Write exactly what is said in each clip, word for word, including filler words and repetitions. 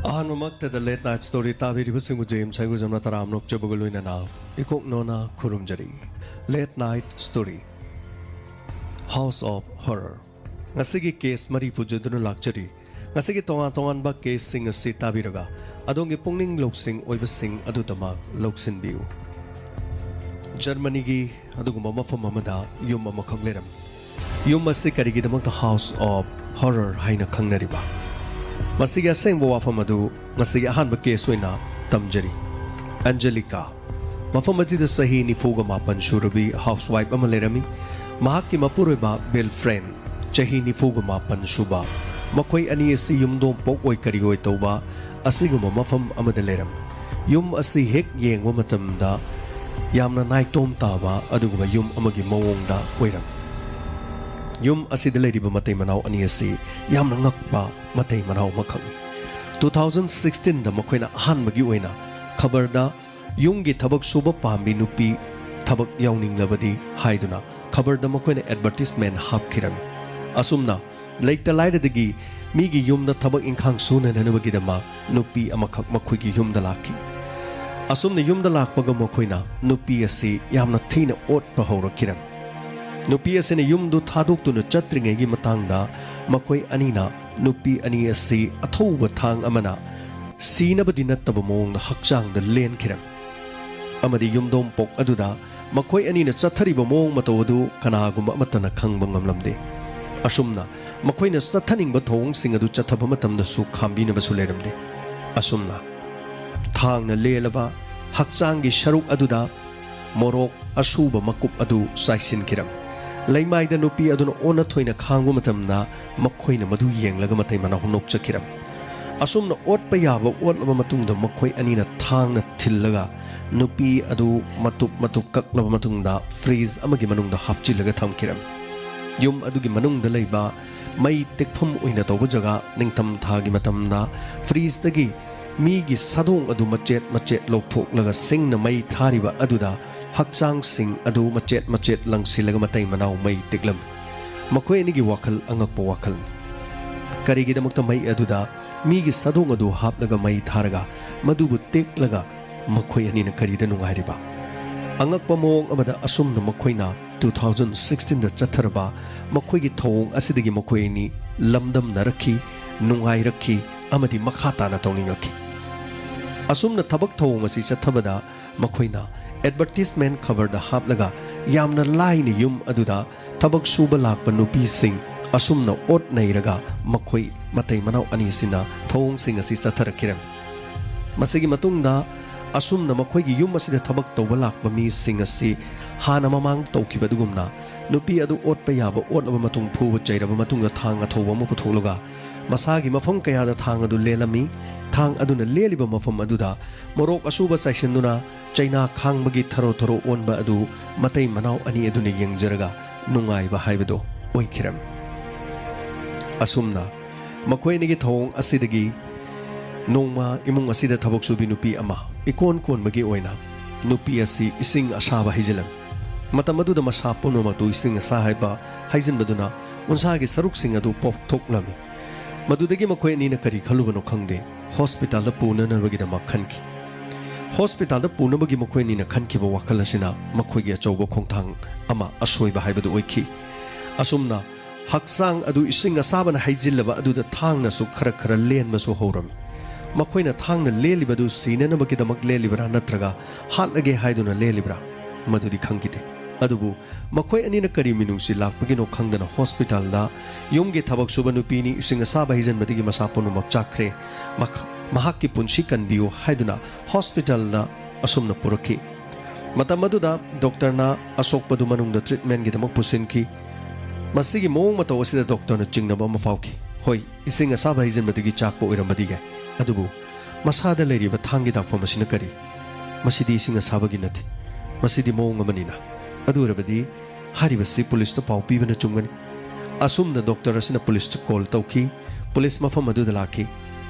ꯑꯍꯥꯟꯕꯃꯛꯇꯗ Late Night Story ꯇꯥꯕꯤꯔꯤꯕꯁꯤꯡꯕꯨ James ꯍꯥꯏꯒꯨꯖꯝꯅ ꯇꯔꯥꯝꯅ ꯑꯣꯛꯆꯕꯒ ꯂꯣꯏꯅꯅ ꯏꯀꯣꯛꯅꯣꯅ ꯈꯨꯔꯨꯝꯖꯔꯤ꯫ Late Night Story, House of Horror꯫ ꯉꯁꯤꯒꯤ case ꯃꯔꯤ ꯄꯨꯖꯗꯨꯅ ꯂꯥꯛꯆꯔꯤ꯫ ꯉꯁꯤꯒꯤ ꯇꯣꯉꯥꯟ ꯇꯣꯉꯥꯟꯕ ꯀꯦꯁꯁꯤꯡ ꯑꯁꯤ ꯇꯥꯕꯤꯔꯒ ꯑꯗꯣꯝꯒꯤ ꯄꯨꯛꯅꯤꯡ ꯂꯧꯁꯤꯡ ꯑꯣꯏꯕꯁꯤꯡ ꯑꯗꯨꯗꯃꯛ ꯂꯧꯁꯤꯟꯕꯤꯌꯨ꯫ ꯖꯔꯃꯅꯤꯒꯤ ꯑꯗꯨꯒꯨꯝꯕ ꯃꯐꯝ ꯑꯃꯗ ꯌꯨꯝ ꯑꯃꯈꯛ ꯂꯩꯔꯝꯃꯤ꯫ ꯌꯨꯝ ꯑꯁꯤ ꯀꯔꯤꯒꯤꯗꯃꯛꯇ House of Horror ꯍꯥꯏꯅ ꯈꯪꯅꯔꯤꯕ? ꯃꯁꯤꯒꯤ ꯑꯁꯦꯡꯕ ꯋꯥꯐꯝ ꯑꯗꯨ ꯉꯁꯤꯒꯤ ꯑꯍꯥꯟꯕ ꯀꯦꯁ ꯑꯣꯏꯅ ꯇꯝꯖꯔꯤ꯫ ꯑꯦꯟꯖꯦꯂꯤꯀꯥ, ꯃꯐꯝ ꯑꯁꯤꯗ ꯆꯍꯤ ꯅꯤꯐꯨꯒ ꯃꯥꯄꯟ ꯁꯨꯔꯕꯤ housewife ꯑꯃ ꯂꯩꯔꯝꯃꯤ꯫ ꯃꯍꯥꯛꯀꯤ ꯃꯄꯨꯔꯣꯏꯕ ꯕꯤꯜꯐ꯭ꯔꯦꯟ, ꯆꯍꯤ ꯅꯤꯐꯨꯒ ꯃꯥꯄꯟ ꯁꯨꯕ, ꯃꯈꯣꯏ ꯑꯅꯤ ꯑꯁꯤ ꯌꯨꯝꯗꯣꯡ ꯄꯣꯛ ꯑꯣꯏ ꯀꯔꯤ ꯑꯣꯏ ꯇꯧꯕ ꯑꯁꯤꯒꯨꯝꯕ ꯃꯐꯝ ꯑꯃꯗ ꯂꯩꯔꯝꯃꯤ꯫ ꯌꯨꯝ ꯑꯁꯤ ꯍꯦꯛ ꯌꯦꯡꯕ ꯃꯇꯝꯗ ꯌꯥꯝꯅ ꯅꯥꯏꯇꯣꯝ ꯇꯥꯕ ꯑꯗꯨꯒꯨꯝꯕ ꯌꯨꯝ ꯑꯃꯒꯤ ꯃꯑꯣꯡꯗ ꯑꯣꯏꯔꯝꯃꯤ꯫ ꯌꯨꯝ ꯑꯁꯤꯗ ꯂꯩꯔꯤꯕ ꯃꯇꯩ ꯃꯅꯥꯎ ꯑꯅꯤ ꯑꯁꯤ ꯌꯥꯝꯅ ꯉꯛꯄ ꯃꯇꯩ ꯃꯅꯥꯎ ꯑꯃꯈꯛꯅꯤ꯫ Two thousand sixteenꯗ ꯃꯈꯣꯏꯅ ꯑꯍꯥꯟꯕꯒꯤ ꯑꯣꯏꯅ ꯈꯕꯔꯗ ꯌꯨꯝꯒꯤ ꯊꯕꯛ ꯁꯨꯕ ꯄꯥꯝꯕꯤ ꯅꯨꯄꯤ ꯊꯕꯛ ꯌꯥꯎꯅꯤꯡꯂꯕꯗꯤ ꯍꯥꯏꯗꯨꯅ ꯈꯕꯔꯗ ꯃꯈꯣꯏꯅ advertisement ꯍꯥꯞꯈꯤꯔꯝꯃꯤ꯫ ꯑꯁꯨꯝꯅ ꯂꯩꯇ ꯂꯥꯏꯔꯗꯒꯤ ꯃꯤꯒꯤ ꯌꯨꯝꯗ ꯊꯕꯛ ꯏꯪꯈꯥꯡ ꯁꯨꯅꯅꯕꯒꯤꯗꯃꯛ ꯅꯨꯄꯤ ꯑꯃꯈꯛ ꯃꯈꯣꯏꯒꯤ ꯌꯨꯝꯗ ꯂꯥꯛꯈꯤ꯫ ꯑꯁꯨꯝꯅ ꯌꯨꯝꯗ ꯂꯥꯛꯄꯒ ꯃꯈꯣꯏꯅ ꯅꯨꯄꯤ ꯑꯁꯤ ꯌꯥꯝꯅ ꯊꯤꯅ ꯑꯣꯠꯄ ꯍꯧꯔꯛꯈꯤꯔꯝꯃꯤ꯫ ꯅꯨꯄꯤ ꯑꯁꯤꯅ ꯌꯨꯝꯗꯨ ꯊꯥꯗꯣꯛꯇꯨꯅ ꯆꯠꯇ꯭ꯔꯤꯉꯩꯒꯤ ꯃꯇꯥꯡꯗ ꯃꯈꯣꯏ ꯑꯅꯤꯅ ꯅꯨꯄꯤ ꯑꯅꯤ ꯑꯁꯤ ꯑꯊꯧꯕ ꯊꯥꯡ ꯑꯃꯅ ꯁꯤꯅꯕꯗꯤ ꯅꯠꯇꯕ ꯃꯑꯣꯡꯗ ꯍꯛꯆꯥꯡꯗ ꯂꯦꯟꯈꯤꯔꯝꯃꯤ꯫ ꯑꯃꯗꯤ ꯌꯨꯝꯗꯣꯡ ꯄꯣꯛ ꯑꯗꯨꯗ ꯃꯈꯣꯏ ꯑꯅꯤꯅ ꯆꯠꯊꯔꯤꯕ ꯃꯑꯣꯡ ꯃꯇꯧ ꯑꯗꯨ ꯀꯅꯥꯒꯨꯝꯕ ꯑꯃꯠꯇꯅ ꯈꯪꯕ ꯉꯝꯂꯝꯗꯦ꯫ ꯑꯁꯨꯝꯅ ꯃꯈꯣꯏꯅ ꯆꯠꯊꯅꯤꯡꯕ ꯊꯧꯑꯣꯡꯁꯤꯡ ꯑꯗꯨ ꯆꯠꯊꯕ ꯃꯇꯝꯗꯁꯨ ꯈꯥꯝꯕꯤꯅꯕꯁꯨ ꯂꯩꯔꯝꯗꯦ꯫ ꯑꯁꯨꯝꯅ ꯊꯥꯡꯅ ꯂꯦꯜꯂꯕ ꯍꯛꯆꯥꯡꯒꯤ ꯁꯔꯨꯛ ꯑꯗꯨꯗ ꯃꯣꯔꯣꯛ ꯑꯁꯨꯕ ꯃꯀꯨꯞ ꯑꯗꯨ ꯆꯥꯏꯁꯤꯟꯈꯤꯔꯝꯃꯤ꯫ ꯂꯩꯃꯥꯏꯗ ꯅꯨꯄꯤ ꯑꯗꯨꯅ ꯑꯣꯟꯅ ꯊꯣꯏꯅ ꯈꯥꯡꯕ ꯃꯇꯝꯗ ꯃꯈꯣꯏꯅ ꯃꯗꯨ ꯌꯦꯡꯂꯒ ꯃꯇꯩ ꯃꯅꯥꯎ ꯅꯣꯛꯆꯈꯤꯔꯝꯃꯤ꯫ ꯑꯁꯨꯝꯅ ꯑꯣꯠꯄ ꯌꯥꯕ ꯑꯣꯠꯂꯕ ꯃꯇꯨꯡꯗ ꯃꯈꯣꯏ ꯑꯅꯤꯅ ꯊꯥꯡꯅ ꯊꯤꯜꯂꯒ ꯅꯨꯄꯤ ꯑꯗꯨ ꯃꯇꯨꯞ ꯃꯇꯨꯞ ꯀꯛꯂꯕ ꯃꯇꯨꯡꯗ ꯐ꯭ꯔꯤꯖ ꯑꯃꯒꯤ ꯃꯅꯨꯡꯗ ꯍꯥꯞꯆꯤꯜꯂꯒ ꯊꯝꯈꯤꯔꯝꯃꯤ꯫ ꯌꯨꯝ ꯑꯗꯨꯒꯤ ꯃꯅꯨꯡꯗ ꯂꯩꯕ ꯃꯩ ꯇꯦꯛꯐꯝ ꯑꯣꯏꯅ ꯇꯧꯕ ꯖꯒꯥ ꯅꯤꯡꯊꯝꯊꯥꯒꯤ ꯃꯇꯝꯗ ꯐ꯭ꯔꯤꯖꯇꯒꯤ ꯃꯤꯒꯤ ꯁꯥꯗꯣꯡ ꯑꯗꯨ ꯃꯆꯦꯠ ꯃꯆꯦꯠ ꯂꯧꯊꯣꯛꯂꯒ ꯁꯤꯡꯅ ꯃꯩ ꯊꯥꯔꯤꯕ ꯑꯗꯨꯗ ꯍꯛꯆꯥꯡꯁꯤꯡ ꯑꯗꯨ ꯃꯆꯦꯠ ꯃꯆꯦꯠ ꯂꯪꯁꯤꯜꯂꯒ ꯃꯇꯩ ꯃꯅꯥꯎ ꯃꯩ ꯇꯦꯛꯂꯝꯃꯤ꯫ ꯃꯈꯣꯏ ꯑꯅꯤꯒꯤ ꯋꯥꯈꯜ ꯑꯉꯛꯄ ꯋꯥꯈꯜꯅꯤ꯫ ꯀꯔꯤꯒꯤꯗꯃꯛꯇ ꯃꯩ ꯑꯗꯨꯗ ꯃꯤꯒꯤ ꯁꯥꯗꯣꯡ ꯑꯗꯨ ꯍꯥꯞꯂꯒ ꯃꯩ ꯊꯥꯔꯒ ꯃꯗꯨꯕꯨ ꯇꯦꯛꯂꯒ ꯃꯈꯣꯏ ꯑꯅꯤꯅ ꯀꯔꯤꯗ ꯅꯨꯡꯉꯥꯏꯔꯤꯕ? ꯑꯉꯛꯄ ꯃꯑꯣꯡ ꯑꯃꯗ, ꯑꯁꯨꯝꯅ ꯃꯈꯣꯏꯅ two thousand sixteen ꯗ ꯆꯠꯊꯔꯕ ꯃꯈꯣꯏꯒꯤ ꯊꯧꯑꯣꯡ ꯑꯁꯤꯗꯒꯤ ꯃꯈꯣꯏ ꯑꯅꯤ ꯂꯝꯗꯝꯅꯔꯛꯈꯤ, ꯅꯨꯡꯉꯥꯏꯔꯛꯈꯤ ꯑꯃꯗꯤ ꯃꯈꯥ ꯇꯥꯅ ꯇꯧꯅꯤꯡꯂꯛꯈꯤ꯫ ꯑꯁꯨꯝꯅ ꯊꯕꯛ ꯊꯧꯑꯣꯡ ꯑꯁꯤ ꯆꯠꯊꯕꯗ, ꯃꯈꯣꯏꯅ ꯑꯦꯗꯚꯔꯇꯤꯁꯃꯦꯟ ꯈꯕꯔꯗ ꯍꯥꯞꯂꯒ ꯌꯥꯝꯅ ꯂꯥꯏꯅ ꯌꯨꯝ ꯑꯗꯨꯗ ꯊꯕꯛ ꯁꯨꯕ ꯂꯥꯛꯄ ꯅꯨꯄꯤꯁꯤꯡ ꯑꯁꯨꯝꯅ ꯑꯣꯠ ꯅꯩꯔꯒ ꯃꯈꯣꯏ ꯃꯇꯩ ꯃꯅꯥꯎ ꯑꯅꯤꯁꯤꯅ ꯊꯧꯑꯣꯡꯁꯤꯡ ꯑꯁꯤ ꯆꯠꯊꯔꯛꯈꯤꯔꯝꯃꯤ꯫ ꯃꯁꯤꯒꯤ ꯃꯇꯨꯡꯗ ꯑꯁꯨꯝꯅ ꯃꯈꯣꯏꯒꯤ ꯌꯨꯝ ꯑꯁꯤꯗ ꯊꯕꯛ ꯇꯧꯕ ꯂꯥꯛꯄ ꯃꯤꯁꯤꯡ ꯑꯁꯤ ꯍꯥꯟꯅ ꯃꯃꯥꯡ ꯇꯧꯈꯤꯕ ꯑꯗꯨꯒꯨꯝꯅ ꯅꯨꯄꯤ ꯑꯗꯨ ꯑꯣꯠꯄ ꯌꯥꯕ ꯑꯣꯠꯂꯕ ꯃꯇꯨꯡ, ꯐꯨꯕ ꯆꯩꯔꯕ ꯃꯇꯨꯡꯗ, ꯊꯥꯡ ꯑꯊꯧꯕ ꯑꯃ ꯄꯨꯊꯣꯛꯂꯒ ꯃꯁꯥꯒꯤ ꯃꯐꯝ ꯀꯌꯥꯗ ꯊꯥꯡ ꯑꯗꯨ ꯂꯦꯜꯂꯝꯃꯤ꯫ ꯊꯥꯡ ꯑꯗꯨꯅ ꯂꯦꯜꯂꯤꯕ ꯃꯐꯝ ꯑꯗꯨꯗ ꯃꯣꯔꯣꯛ ꯑꯁꯨꯕ ꯆꯥꯏꯁꯤꯟꯗꯨꯅ ꯆꯩꯅꯥ ꯈꯥꯡꯕꯒꯤ ꯊꯔꯣ ꯊꯔꯣ ꯑꯣꯟꯕ ꯑꯗꯨ ꯃꯇꯩ ꯃꯅꯥꯎ ꯑꯅꯤ ꯑꯗꯨꯅ ꯌꯦꯡꯖꯔꯒ ꯅꯨꯡꯉꯥꯏꯕ ꯍꯥꯏꯕꯗꯨ ꯑꯣꯏꯈꯤꯔꯝꯃꯤ꯫ ꯑꯁꯨꯝꯅ ꯃꯈꯣꯏ ꯑꯅꯤꯒꯤ ꯊꯧꯑꯣꯡ ꯑꯁꯤꯗꯒꯤ ꯅꯣꯡꯃ ꯏꯃꯨꯡ ꯑꯁꯤꯗ ꯊꯕꯛ ꯁꯨꯕꯤ ꯅꯨꯄꯤ ꯑꯃ ꯏꯀꯣꯟ ꯀꯣꯟꯕꯒꯤ ꯑꯣꯏꯅ ꯅꯨꯄꯤ ꯑꯁꯤ ꯏꯁꯤꯡ ꯑꯁꯥꯕ ꯍꯩꯖꯤꯜꯂꯝꯃꯤ꯫ ꯃꯇꯝ ꯑꯗꯨꯗ ꯃꯁꯥ ꯄꯨꯝꯅꯃꯛꯇꯨ ꯏꯁꯤꯡ ꯑꯁꯥ ꯍꯥꯏꯕ ꯍꯩꯖꯤꯟꯕꯗꯨꯅ ꯎꯟꯁꯥꯒꯤ ꯁꯔꯨꯛꯁꯤꯡ ꯑꯗꯨ ꯄꯣꯛꯊꯣꯛꯂꯝꯃꯤ꯫ ꯃꯗꯨꯗꯒꯤ ꯃꯈꯣꯏ ꯑꯅꯤꯅ ꯀꯔꯤ ꯈꯜꯂꯨꯕꯅꯣ ꯈꯪꯗꯦ, ꯍꯣꯁꯄꯤꯇꯥꯜꯗ ꯄꯨꯅꯅꯕꯒꯤꯗꯃꯛ ꯈꯟꯈꯤ꯫ ꯍꯣꯁꯄꯤꯇꯥꯜꯗ ꯄꯨꯅꯕꯒꯤ ꯃꯈꯣꯏ ꯑꯅꯤꯅ ꯈꯟꯈꯤꯕ ꯋꯥꯈꯜ ꯑꯁꯤꯅ ꯃꯈꯣꯏꯒꯤ ꯑꯆꯧꯕ ꯈꯣꯡꯊꯥꯡ ꯑꯃ, ꯑꯁꯣꯏꯕ ꯍꯥꯏꯕꯗꯨ ꯑꯣꯏꯈꯤ꯫ ꯑꯁꯨꯝꯅ ꯍꯛꯆꯥꯡ ꯑꯗꯨ ꯏꯁꯤꯡ ꯑꯁꯥꯕꯅ ꯍꯩꯖꯤꯜꯂꯕ ꯑꯗꯨꯗ ꯊꯥꯡꯅꯁꯨ ꯈꯔ ꯈꯔ ꯂꯦꯟꯕꯁꯨ ꯍꯧꯔꯝꯃꯤ꯫ ꯃꯈꯣꯏꯅ ꯊꯥꯡꯅ ꯂꯦꯜꯂꯤꯕꯗꯨ ꯁꯤꯅꯅꯕꯒꯤꯗꯃꯛ ꯂꯦꯜꯂꯤꯕ꯭ꯔꯥ ꯅꯠꯇ꯭ꯔꯒ ꯍꯥꯠꯂꯒꯦ ꯍꯥꯏꯗꯨꯅ ꯂꯦꯜꯂꯤꯕ꯭ꯔꯥ, ꯃꯗꯨꯗꯤ ꯈꯪꯈꯤꯗꯦ꯫ ꯑꯗꯨꯕꯨ ꯃꯈꯣꯏ ꯑꯅꯤꯅ ꯀꯔꯤ ꯃꯤꯅꯨꯡꯁꯤ ꯂꯥꯛꯄꯒꯤꯅꯣ ꯈꯪꯗꯅ ꯍꯣꯁꯄꯤꯇꯥꯜꯗ ꯌꯨꯝꯒꯤ ꯊꯕꯛ ꯁꯨꯕ ꯅꯨꯄꯤꯅꯤ ꯏꯁꯤꯡ ꯑꯁꯥꯕ ꯍꯩꯖꯤꯟꯕꯗꯒꯤ ꯃꯁꯥ ꯄꯨꯝꯅꯃꯛ ꯆꯥꯛꯈ꯭ꯔꯦ, ꯃꯍꯥꯛ-, ꯃꯍꯥꯛꯀꯤ ꯄꯨꯟꯁꯤ ꯀꯟꯕꯤꯌꯨ ꯍꯥꯏꯗꯨꯅ ꯍꯣꯁꯄꯤꯇꯥꯜꯗ ꯑꯁꯨꯝꯅ ꯄꯨꯔꯛꯈꯤ꯫ ꯃꯇꯝ ꯑꯗꯨꯗ ꯗꯣꯛꯇꯔꯅ ꯑꯁꯣꯛꯄꯗꯨ ꯃꯅꯨꯡꯗ ꯇ꯭ꯔꯤꯠꯃꯦꯟꯒꯤꯗꯃꯛ ꯄꯨꯁꯤꯟꯈꯤ꯫ ꯃꯁꯤꯒꯤ ꯃꯑꯣꯡ ꯃꯇꯧ ꯑꯁꯤꯗ ꯗꯣꯛꯇꯔꯅ ꯆꯤꯡꯅꯕ ꯑꯃ ꯐꯥꯎꯈꯤ꯫ ꯍꯣꯏ, ꯏꯁꯤꯡ ꯑꯁꯥꯕ ꯍꯩꯖꯤꯟꯕꯗꯒꯤ ꯆꯥꯛꯄ ꯑꯣꯏꯔꯝꯕꯗꯤ ꯌꯥꯏ, ꯑꯗꯨꯕꯨ ꯃꯁꯥꯗ ꯂꯩꯔꯤꯕ ꯊꯥꯡꯒꯤ ꯗꯥꯛꯐꯝ ꯑꯁꯤꯅ ꯀꯔꯤ? ꯃꯁꯤꯗꯤ ꯏꯁꯤꯡ ꯑꯁꯥꯕꯒꯤ ꯅꯠꯇꯦ, ꯃꯁꯤꯗꯤ ꯃꯑꯣꯡ ꯑꯃꯅꯤꯅ꯫ ꯑꯗꯨ ꯑꯣꯏꯔꯕꯗꯤ ꯍꯥꯏꯔꯤꯕꯁꯤ ꯄꯨꯂꯤꯁꯇ ꯄꯥꯎ ꯄꯤꯕꯅ ꯆꯨꯝꯒꯅꯤ꯫ ꯑꯁꯨꯝꯅ ꯗꯣꯛꯇꯔ ꯑꯁꯤꯅ ꯄꯨꯂꯤꯁꯇ ꯀꯣꯜ ꯇꯧꯈꯤ꯫ ꯄꯨꯂꯤꯁ ꯃꯐꯝ ꯑꯗꯨꯗ ꯂꯥꯛꯈꯤ꯫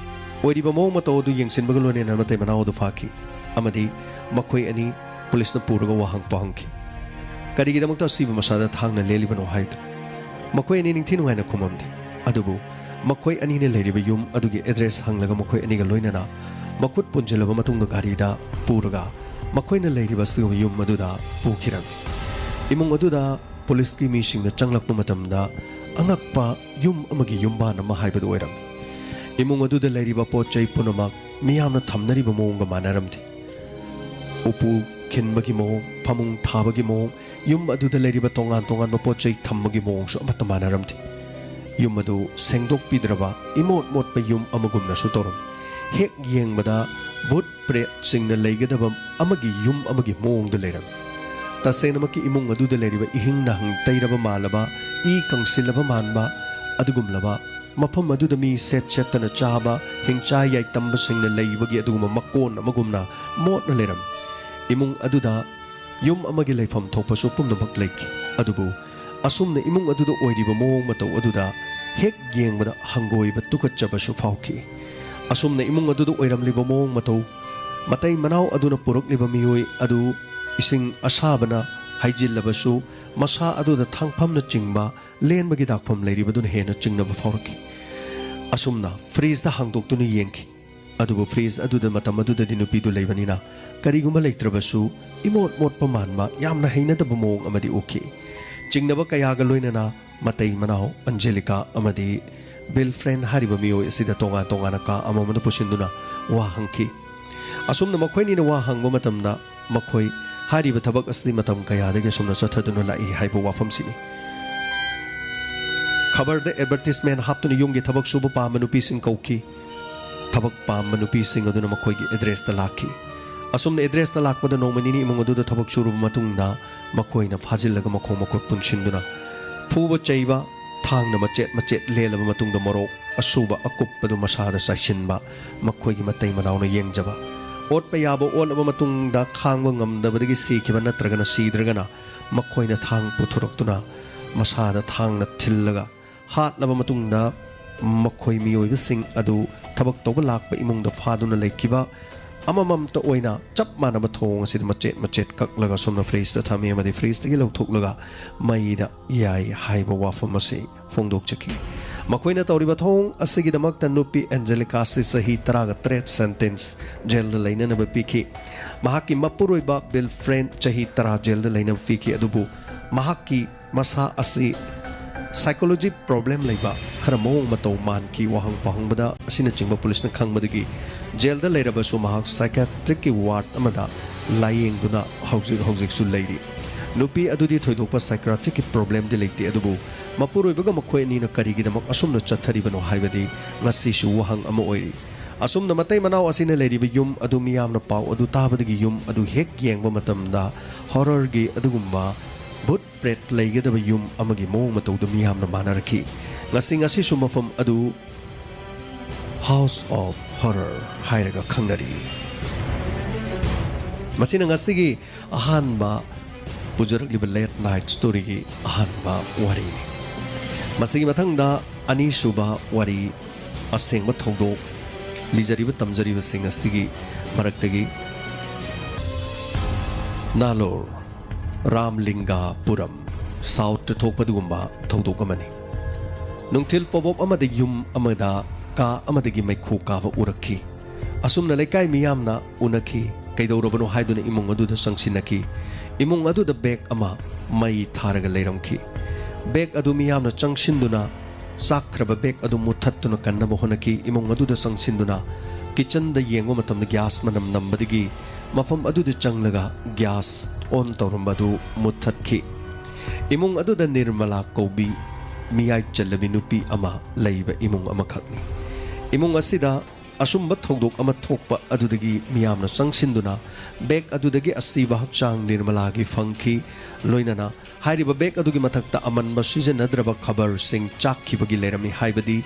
ꯑꯣꯏꯔꯤꯕ ꯃꯑꯣꯡ ꯃꯇꯧ ꯑꯗꯨ ꯌꯦꯡꯁꯤꯟꯕꯒ ꯂꯣꯏꯅꯅ ꯃꯇꯩ ꯃꯅꯥꯎ ꯑꯗꯨ ꯐꯥꯈꯤ ꯑꯃꯗꯤ ꯃꯈꯣꯏ ꯑꯅꯤ ꯄꯨꯂꯤꯁꯅ ꯄꯨꯔꯒ ꯋꯥꯍꯪ ꯄꯥꯎꯍꯪꯈꯤ꯫ ꯀꯔꯤꯒꯤꯗꯃꯛꯇ ꯑꯁꯤꯕ ꯃꯁꯥꯗ ꯊꯥꯡꯅ ꯂꯦꯜꯂꯤꯕꯅꯣ ꯍꯥꯏꯗꯨꯅ꯫ ꯃꯈꯣꯏ ꯑꯅꯤ ꯅꯤꯡꯊꯤ ꯅꯨꯡꯉꯥꯏꯅ ꯈꯨꯝꯃꯝꯗꯦ꯫ ꯑꯗꯨꯕꯨ ꯃꯈꯣꯏ ꯑꯅꯤꯅ ꯂꯩꯔꯤꯕ ꯌꯨꯝ ꯑꯗꯨꯒꯤ ꯑꯦꯗ꯭ꯔꯦꯁ ꯍꯪꯂꯒ ꯃꯈꯣꯏ ꯑꯅꯤꯒ ꯂꯣꯏꯅꯅ ꯃꯈꯨꯠ ꯄꯨꯟꯁꯤꯜꯂꯕ ꯃꯇꯨꯡꯗ ꯒꯥꯔꯤꯗ ꯄꯨꯔꯒ ꯃꯈꯣꯏꯅ ꯂꯩꯔꯤꯕ ꯑꯁꯤꯒꯨꯝꯕ ꯌꯨꯝ ꯑꯗꯨꯗ ꯄꯨꯈꯤꯔꯝꯃꯤ꯫ ꯏꯃꯨꯡ ꯑꯗꯨꯗ ꯄꯨꯂꯤꯁꯀꯤ ꯃꯤꯁꯤꯡꯅ ꯆꯪꯂꯛꯄ ꯃꯇꯝꯗ ꯑꯉꯛꯄ ꯌꯨꯝ ꯑꯃꯒꯤ ꯌꯨꯝꯕꯥꯟ ꯑꯃ ꯍꯥꯏꯕꯗꯨ ꯑꯣꯏꯔꯝꯃꯤ꯫ ꯏꯃꯨꯡ ꯑꯗꯨꯗ ꯂꯩꯔꯤꯕ ꯄꯣꯠ ꯆꯩ ꯄꯨꯝꯅꯃꯛ ꯃꯤꯌꯥꯝꯅ ꯊꯝꯅꯔꯤꯕ ꯃꯑꯣꯡꯒ ꯃꯥꯟꯅꯔꯝꯗꯦ꯫ ꯎꯄꯨ ꯈꯤꯟꯕꯒꯤ ꯃꯑꯣꯡ, ꯐꯃꯨꯡ ꯊꯥꯕꯒꯤ ꯃꯑꯣꯡ, ꯌꯨꯝ ꯑꯗꯨꯗ ꯂꯩꯔꯤꯕ ꯇꯣꯉꯥꯟ ꯇꯣꯉꯥꯟꯕ ꯄꯣꯠ ꯆꯩ ꯊꯝꯕꯒꯤ ꯃꯑꯣꯡꯁꯨ ꯑꯃꯠꯇ ꯃꯥꯟꯅꯔꯝꯗꯦ꯫ ꯌꯨꯝ ꯑꯗꯨ ꯁꯦꯡꯗꯣꯛꯄꯤꯗ꯭ꯔꯕ ꯏꯃꯣꯠ ꯃꯣꯠꯄ ꯌꯨꯝ ꯑꯃꯒꯨꯝꯅꯁꯨ ꯇꯧꯔꯝꯃꯤ꯫ ꯍꯦꯛ ꯌꯦꯡꯕꯗ ꯚꯨꯠ ꯄ꯭ꯔꯦꯠꯁꯤꯡꯅ ꯂꯩꯒꯗꯕ ꯑꯃꯒꯤ ꯌꯨꯝ ꯑꯃꯒꯤ ꯃꯑꯣꯡꯗ ꯂꯩꯔꯝꯃꯤ꯫ ꯇꯁꯦꯡꯅꯃꯛꯀꯤ ꯏꯃꯨꯡ ꯑꯗꯨꯗ ꯂꯩꯔꯤꯕ ꯏꯍꯤꯡ ꯅꯥꯍꯤꯡ ꯇꯩꯔꯕ ꯃꯥꯜꯂꯕ, ꯏ ꯀꯪꯁꯤꯜꯂꯕ ꯃꯥꯟꯕ ꯑꯗꯨꯒꯨꯝꯂꯕ, ꯃꯐꯝ ꯑꯗꯨꯗ ꯃꯤ ꯁꯦꯠ ꯁꯦꯠꯇꯅ ꯆꯥꯕ, ꯍꯤꯡꯆꯥ ꯌꯥꯏꯇꯝꯕꯁꯤꯡꯅ ꯂꯩꯕꯒꯤ ꯑꯗꯨꯒꯨꯝꯕ ꯃꯀꯣꯟ ꯑꯃꯒꯨꯝꯅ ꯃꯣꯠꯅ ꯂꯩꯔꯝꯃꯤ꯫ ꯏꯃꯨꯡ ꯑꯗꯨꯗ ꯌꯨꯝ ꯑꯃꯒꯤ ꯂꯩꯐꯝ ꯊꯣꯛꯄꯁꯨ ꯄꯨꯝꯅꯃꯛ ꯂꯩꯈꯤ꯫ ꯑꯗꯨꯕꯨ ꯑꯁꯨꯝꯅ ꯏꯃꯨꯡ ꯑꯗꯨꯗ ꯑꯣꯏꯔꯤꯕ ꯃꯑꯣꯡ ꯃꯇꯧ ꯑꯗꯨꯗ ꯍꯦꯛ ꯌꯦꯡꯕꯗ ꯍꯪꯒꯣꯏꯕ ꯇꯨꯀꯠꯆꯕꯁꯨ ꯐꯥꯎꯈꯤ꯫ ꯑꯁꯨꯝꯅ ꯏꯃꯨꯡ ꯑꯗꯨꯗ ꯑꯣꯏꯔꯝꯂꯤꯕ ꯃꯑꯣꯡ ꯃꯇꯧ, ꯃꯇꯩ ꯃꯅꯥꯎ ꯑꯗꯨꯅ ꯄꯨꯔꯛꯂꯤꯕ ꯃꯤꯑꯣꯏ ꯑꯗꯨ ꯏꯁꯤꯡ ꯑꯁꯥꯕꯅ ꯍꯩꯖꯤꯜꯂꯕꯁꯨ ꯃꯁꯥ ꯑꯗꯨꯗ ꯊꯥꯡꯐꯝꯅꯆꯤꯡꯕ ꯂꯦꯟꯕꯒꯤ ꯗꯥꯛꯐꯝ ꯂꯩꯔꯤꯕꯗꯨꯅ ꯍꯦꯟꯅ ꯆꯤꯡꯅꯕ ꯐꯥꯎꯔꯛꯈꯤ꯫ ꯑꯁꯨꯝꯅ ꯐ꯭ꯔꯤꯖꯇ ꯍꯥꯡꯗꯣꯛꯇꯨꯅ ꯌꯦꯡꯈꯤ꯫ ꯑꯗꯨꯕꯨ ꯐ꯭ꯔꯤꯖ ꯑꯗꯨꯗ ꯃꯇꯝ ꯑꯗꯨꯗꯗꯤ ꯅꯨꯄꯤꯗꯨ ꯂꯩꯕꯅꯤꯅ ꯀꯔꯤꯒꯨꯝꯕ ꯂꯩꯇ꯭ꯔꯕꯁꯨ ꯏꯃꯣꯠ ꯃꯣꯠꯄ ꯃꯥꯟꯕ ꯌꯥꯝꯅ ꯍꯩꯅꯗꯕ ꯃꯑꯣꯡ ꯑꯃꯗꯤ ꯎꯈꯤ꯫ ꯆꯤꯡꯅꯕ ꯀꯌꯥꯒ ꯂꯣꯏꯅꯅ ꯃꯇꯩ ꯃꯅꯥꯎ ꯑꯟꯖꯦꯂꯤꯀꯥ ꯑꯃꯗꯤ ꯕꯤꯜ ꯐ꯭ꯔꯦꯟ ꯍꯥꯏꯔꯤꯕ ꯃꯤꯑꯣꯏ ꯑꯁꯤꯗ ꯇꯣꯉꯥꯟ ꯇꯣꯉꯥꯟꯅ ꯀꯥ ꯑꯃꯃꯝꯗ ꯄꯨꯁꯤꯟꯗꯨꯅ ꯋꯥ ꯍꯪꯈꯤ꯫ ꯑꯁꯨꯝꯅ ꯃꯈꯣꯏꯅꯤꯅ ꯋꯥ ꯍꯪꯕ ꯃꯇꯝꯗ ꯃꯈꯣꯏ ꯍꯥꯏꯔꯤꯕ ꯊꯕꯛ ꯑꯁꯤ ꯃꯇꯝ ꯀꯌꯥꯗꯒꯤ ꯑꯁꯨꯝꯅ ꯆꯠꯊꯗꯨꯅ ꯂꯥꯛꯏ ꯍꯥꯏꯕ ꯋꯥꯐꯝꯁꯤꯅꯤ꯫ ꯈꯕꯔꯗ ꯑꯦꯗꯚꯔꯇꯤꯁꯃꯦꯟ ꯍꯥꯞꯇꯨꯅ ꯌꯨꯝꯒꯤ ꯊꯕꯛ ꯁꯨꯕ ꯄꯥꯝꯕ ꯅꯨꯄꯤꯁꯤꯡ ꯀꯧꯈꯤ꯫ ꯊꯕꯛ ꯄꯥꯝꯕ ꯅꯨꯄꯤꯁꯤꯡ ꯑꯗꯨꯅ ꯃꯈꯣꯏꯒꯤ ꯑꯦꯗ꯭ꯔꯦꯁꯇ ꯂꯥꯛꯈꯤ꯫ ꯑꯁꯨꯝꯅ ꯑꯦꯗ꯭ꯔꯦꯁꯇ ꯂꯥꯛꯄꯗ ꯅꯣꯡꯃ ꯅꯤꯅꯤ ꯏꯃꯨꯡ ꯑꯗꯨꯗ ꯊꯕꯛ ꯁꯨꯔꯕ ꯃꯇꯨꯡꯗ ꯃꯈꯣꯏꯅ ꯐꯥꯖꯤꯜꯂꯒ ꯃꯈꯣꯡ ꯃꯈꯨꯠ ꯄꯨꯟꯁꯤꯟꯗꯨꯅ ꯐꯨꯕ ꯆꯩꯕ, ꯊꯥꯡꯅ ꯃꯆꯦꯠ ꯃꯆꯦꯠ ꯂꯦꯜꯂꯕ ꯃꯇꯨꯡꯗ ꯃꯣꯔꯣꯛ ꯑꯁꯨꯕ ꯑꯀꯨꯞꯄꯗꯨ ꯃꯁꯥꯗ ꯆꯥꯏꯁꯤꯟꯕ, ꯃꯈꯣꯏꯒꯤ ꯃꯇꯩ ꯃꯅꯥꯎꯅ ꯌꯦꯡꯖꯕ꯫ ꯑꯣꯠꯄ ꯌꯥꯕ ꯑꯣꯠꯂꯕ ꯃꯇꯨꯡꯗ ꯈꯥꯡꯕ ꯉꯝꯗꯕꯗꯒꯤ ꯁꯤꯈꯤꯕ ꯅꯠꯇ꯭ꯔꯒꯅ ꯁꯤꯗ꯭ꯔꯒꯅ ꯃꯈꯣꯏꯅ ꯊꯥꯡ ꯄꯨꯊꯣꯔꯛꯇꯨꯅ ꯃꯁꯥꯗ ꯊꯥꯡꯅ ꯊꯤꯜꯂꯒ ꯍꯥꯠꯂꯕ ꯃꯇꯨꯡꯗ ꯃꯈꯣꯏ ꯃꯤꯑꯣꯏꯕꯁꯤꯡ ꯑꯗꯨ ꯊꯕꯛ ꯇꯧꯕ ꯂꯥꯛꯄ ꯏꯃꯨꯡꯗ ꯐꯥꯗꯨꯅ ꯂꯩꯈꯤꯕ ꯑꯃꯃꯝꯇ ꯑꯣꯏꯅ ꯆꯞ ꯃꯥꯟꯅꯕ ꯊꯧꯑꯣꯡ ꯑꯁꯤꯗ ꯃꯆꯦꯠ ꯃꯆꯦꯠ ꯀꯛꯂꯒ ꯑꯁꯨꯝꯅ ꯐ꯭ꯔꯤꯖꯇ ꯊꯝꯃꯤ ꯑꯃꯗꯤ ꯐ꯭ꯔꯤꯖꯇꯒꯤ ꯂꯧꯊꯣꯛꯂꯒ ꯃꯩꯗ ꯌꯥꯏ ꯍꯥꯏꯕ ꯋꯥꯐꯝ ꯑꯁꯤ ꯐꯣꯡꯗꯣꯛꯆꯈꯤ꯫ ꯃꯈꯣꯏꯅ ꯇꯧꯔꯤꯕ ꯊꯧꯑꯣꯡ ꯑꯁꯤꯒꯤꯗꯃꯛꯇ ꯅꯨꯄꯤ ꯑꯦꯟꯖꯦꯂꯤꯀꯥ ꯑꯁꯤ ꯆꯍꯤ ꯇꯔꯥꯒ ꯇꯔꯦꯠ ꯁꯦꯟꯇꯦꯟꯁ ꯖꯦꯜꯗ ꯂꯩꯅꯅꯕ ꯄꯤꯈꯤ꯫ ꯃꯍꯥꯛꯀꯤ ꯃꯄꯨꯔꯣꯏꯕ ꯕꯤꯜ ꯐ꯭ꯔꯦꯟ ꯆꯍꯤ ꯇꯔꯥ ꯖꯦꯜꯗ ꯂꯩꯅꯕ ꯄꯤꯈꯤ, ꯑꯗꯨꯕꯨ ꯃꯍꯥꯛꯀꯤ ꯃꯁꯥ ꯑꯁꯤ ꯁꯥꯏꯀꯣꯂꯣꯖꯤ ꯄ꯭ꯔꯣꯕ꯭ꯂꯦꯝ ꯂꯩꯕ, ꯈꯔ ꯃꯑꯣꯡ ꯃꯇꯧ ꯃꯥꯟꯈꯤ, ꯋꯥꯍꯪ ꯄꯥꯎꯍꯪꯕꯗ ꯑꯁꯤꯅꯆꯤꯡꯕ ꯄꯨꯂꯤꯁꯅ ꯈꯪꯕꯗꯒꯤ ꯖꯦꯜꯗ ꯂꯩꯔꯕꯁꯨ ꯃꯍꯥꯛ ꯁꯥꯏꯀ꯭ꯔꯦꯇꯤꯛꯀꯤ ꯋꯥꯔꯗ ꯑꯃꯗ ꯂꯥꯌꯦꯡꯗꯨꯅ ꯍꯧꯖꯤꯛ ꯍꯧꯖꯤꯛꯁꯨ ꯂꯩꯔꯤ꯫ ꯅꯨꯄꯤ ꯑꯗꯨꯗꯤ ꯊꯣꯏꯗꯣꯛꯄ ꯁꯥꯏꯀ꯭ꯔꯦꯇꯤꯛꯀꯤ ꯄ꯭ꯔꯣꯕ꯭ꯂꯦꯝꯗꯤ ꯂꯩꯇꯦ, ꯑꯗꯨꯕꯨ ꯃꯄꯨꯔꯣꯏꯕꯒ ꯃꯈꯣꯏ ꯑꯅꯤꯅ ꯀꯔꯤꯒꯤꯗꯃꯛ ꯑꯁꯨꯝꯅ ꯆꯠꯊꯔꯤꯕꯅꯣ ꯍꯥꯏꯕꯗꯤ ꯉꯁꯤꯁꯨ ꯋꯥꯍꯪ ꯑꯃ ꯑꯣꯏꯔꯤ꯫ ꯑꯁꯨꯝꯅ ꯃꯇꯩ ꯃꯅꯥꯎ ꯑꯁꯤꯅ ꯂꯩꯔꯤꯕ ꯌꯨꯝ ꯑꯗꯨ ꯃꯤꯌꯥꯝꯅ ꯄꯥꯎ ꯑꯗꯨ ꯇꯥꯕꯗꯒꯤ ꯌꯨꯝ ꯑꯗꯨ ꯍꯦꯛ ꯌꯦꯡꯕ ꯃꯇꯝꯗ ꯍꯣꯔꯔꯒꯤ ꯑꯗꯨꯒꯨꯝꯕ ꯚꯨꯠ ꯄ꯭ꯔꯦꯠ ꯂꯩꯒꯗꯕ ꯌꯨꯝ ꯑꯃꯒꯤ ꯃꯑꯣꯡ ꯃꯇꯧꯗꯨ ꯃꯤꯌꯥꯝꯅ ꯃꯥꯟꯅꯔꯛꯈꯤ꯫ ꯉꯁꯤ ꯉꯁꯤꯁꯨ ꯃꯐꯝ ꯑꯗꯨ ꯍꯥꯎꯁ ꯑꯣꯐ ꯍꯣꯔꯔ ꯍꯥꯏꯔꯒ ꯈꯪꯅꯔꯤ꯫ ꯃꯁꯤꯅ ꯉꯁꯤꯒꯤ ꯑꯍꯥꯟꯕ ꯄꯨꯖꯔꯛꯂꯤꯕ ꯂꯦꯠ ꯅꯥꯏꯠ ꯁ꯭ꯇꯣꯔꯤꯒꯤ ꯑꯍꯥꯟꯕ ꯋꯥꯔꯤꯅꯤ꯫ ꯃꯁꯤꯒꯤ ꯃꯊꯪꯗ ꯑꯅꯤꯁꯨꯕ ꯋꯥꯔꯤ, ꯑꯁꯦꯡꯕ ꯊꯧꯗꯣꯛ, ꯂꯤꯖꯔꯤꯕ ꯇꯝꯖꯔꯤꯕꯁꯤꯡ ꯑꯁꯤꯒꯤ ꯃꯔꯛꯇꯒꯤ ꯅꯥꯂꯣꯔ ꯔꯥꯝꯂꯤꯡꯒꯥꯄꯨꯔꯝ ꯁꯥꯎꯠꯇ ꯊꯣꯛꯄ ꯑꯗꯨꯒꯨꯝꯕ ꯊꯧꯗꯣꯛ ꯑꯃꯅꯤ꯫ ꯅꯨꯡꯊꯤꯜ ꯄꯣꯕꯣꯞ ꯑꯃꯗ ꯌꯨꯝ ꯑꯃꯗ ꯀꯥ ꯑꯃꯗꯒꯤ ꯃꯩꯈꯨ ꯀꯥꯕ ꯎꯔꯛꯈꯤ꯫ ꯑꯁꯨꯝꯅ ꯂꯩꯀꯥꯏ ꯃꯤꯌꯥꯝꯅ ꯎꯅꯈꯤ꯫ ꯀꯩꯗꯧꯔꯕꯅꯣ ꯍꯥꯏꯗꯨꯅ ꯏꯃꯨꯡ ꯑꯗꯨꯗ ꯆꯪꯁꯤꯟꯅꯈꯤ꯫ ꯏꯃꯨꯡ ꯑꯗꯨꯗ ꯕꯦꯒ ꯑꯃ ꯃꯩ ꯊꯥꯔꯒ ꯂꯩꯔꯝꯈꯤ꯫ ꯕꯦꯒ ꯑꯗꯨ ꯃꯤꯌꯥꯝꯅ ꯆꯪꯁꯤꯟꯗꯨꯅ ꯆꯥꯛꯈ꯭ꯔꯕ ꯕꯦꯒ ꯑꯗꯨ ꯃꯨꯠꯊꯠꯇꯨꯅ ꯀꯟꯅꯕ ꯍꯣꯠꯅꯈꯤ꯫ ꯏꯃꯨꯡ ꯑꯗꯨꯗ ꯆꯪꯁꯤꯟꯗꯨꯅ ꯀꯤꯆꯟꯗ ꯌꯦꯡꯕ ꯃꯇꯝꯗ ꯒ꯭ꯌꯥꯁ ꯃꯅꯝ ꯅꯝꯕꯗꯒꯤ ꯃꯐꯝ ꯑꯗꯨꯗ ꯆꯪꯂꯒ ꯒ꯭ꯌꯥꯁ ꯑꯣꯟ ꯇꯧꯔꯝꯕ ꯑꯗꯨ ꯃꯨꯠꯊꯠꯈꯤ꯫ ꯏꯃꯨꯡ ꯑꯗꯨꯗ ꯅꯤꯔꯃꯂꯥ ꯀꯧꯕꯤ ꯃꯤꯌꯥꯏ ꯆꯜꯂꯕꯤ ꯅꯨꯄꯤ ꯑꯃ ꯂꯩꯕ ꯏꯃꯨꯡ ꯑꯃꯈꯛꯅꯤ꯫ ꯏꯃꯨꯡ ꯑꯁꯤꯗ ꯑꯁꯨꯝꯕ ꯊꯧꯗꯣꯛ ꯑꯃ ꯊꯣꯛꯄ ꯑꯗꯨꯗꯒꯤ ꯃꯤꯌꯥꯝꯅ ꯆꯪꯁꯤꯟꯗꯨꯅ ꯕꯦꯒ ꯑꯗꯨꯗꯒꯤ ꯑꯁꯤꯕ ꯍꯛꯆꯥꯡ ꯅꯤꯔꯃꯂꯥꯒꯤ ꯐꯪꯈꯤ꯫ ꯂꯣꯏꯅꯅ ꯍꯥꯏꯔꯤꯕ ꯕꯦꯒ ꯑꯗꯨꯒꯤ ꯃꯊꯛꯇ ꯑꯃꯟꯕ ꯁꯤꯖꯤꯟꯅꯗ꯭ꯔꯕ ꯈꯕꯔꯁꯤꯡ ꯆꯥꯛꯈꯤꯕꯒꯤ ꯂꯩꯔꯝꯃꯤ꯫ ꯍꯥꯏꯕꯗꯤ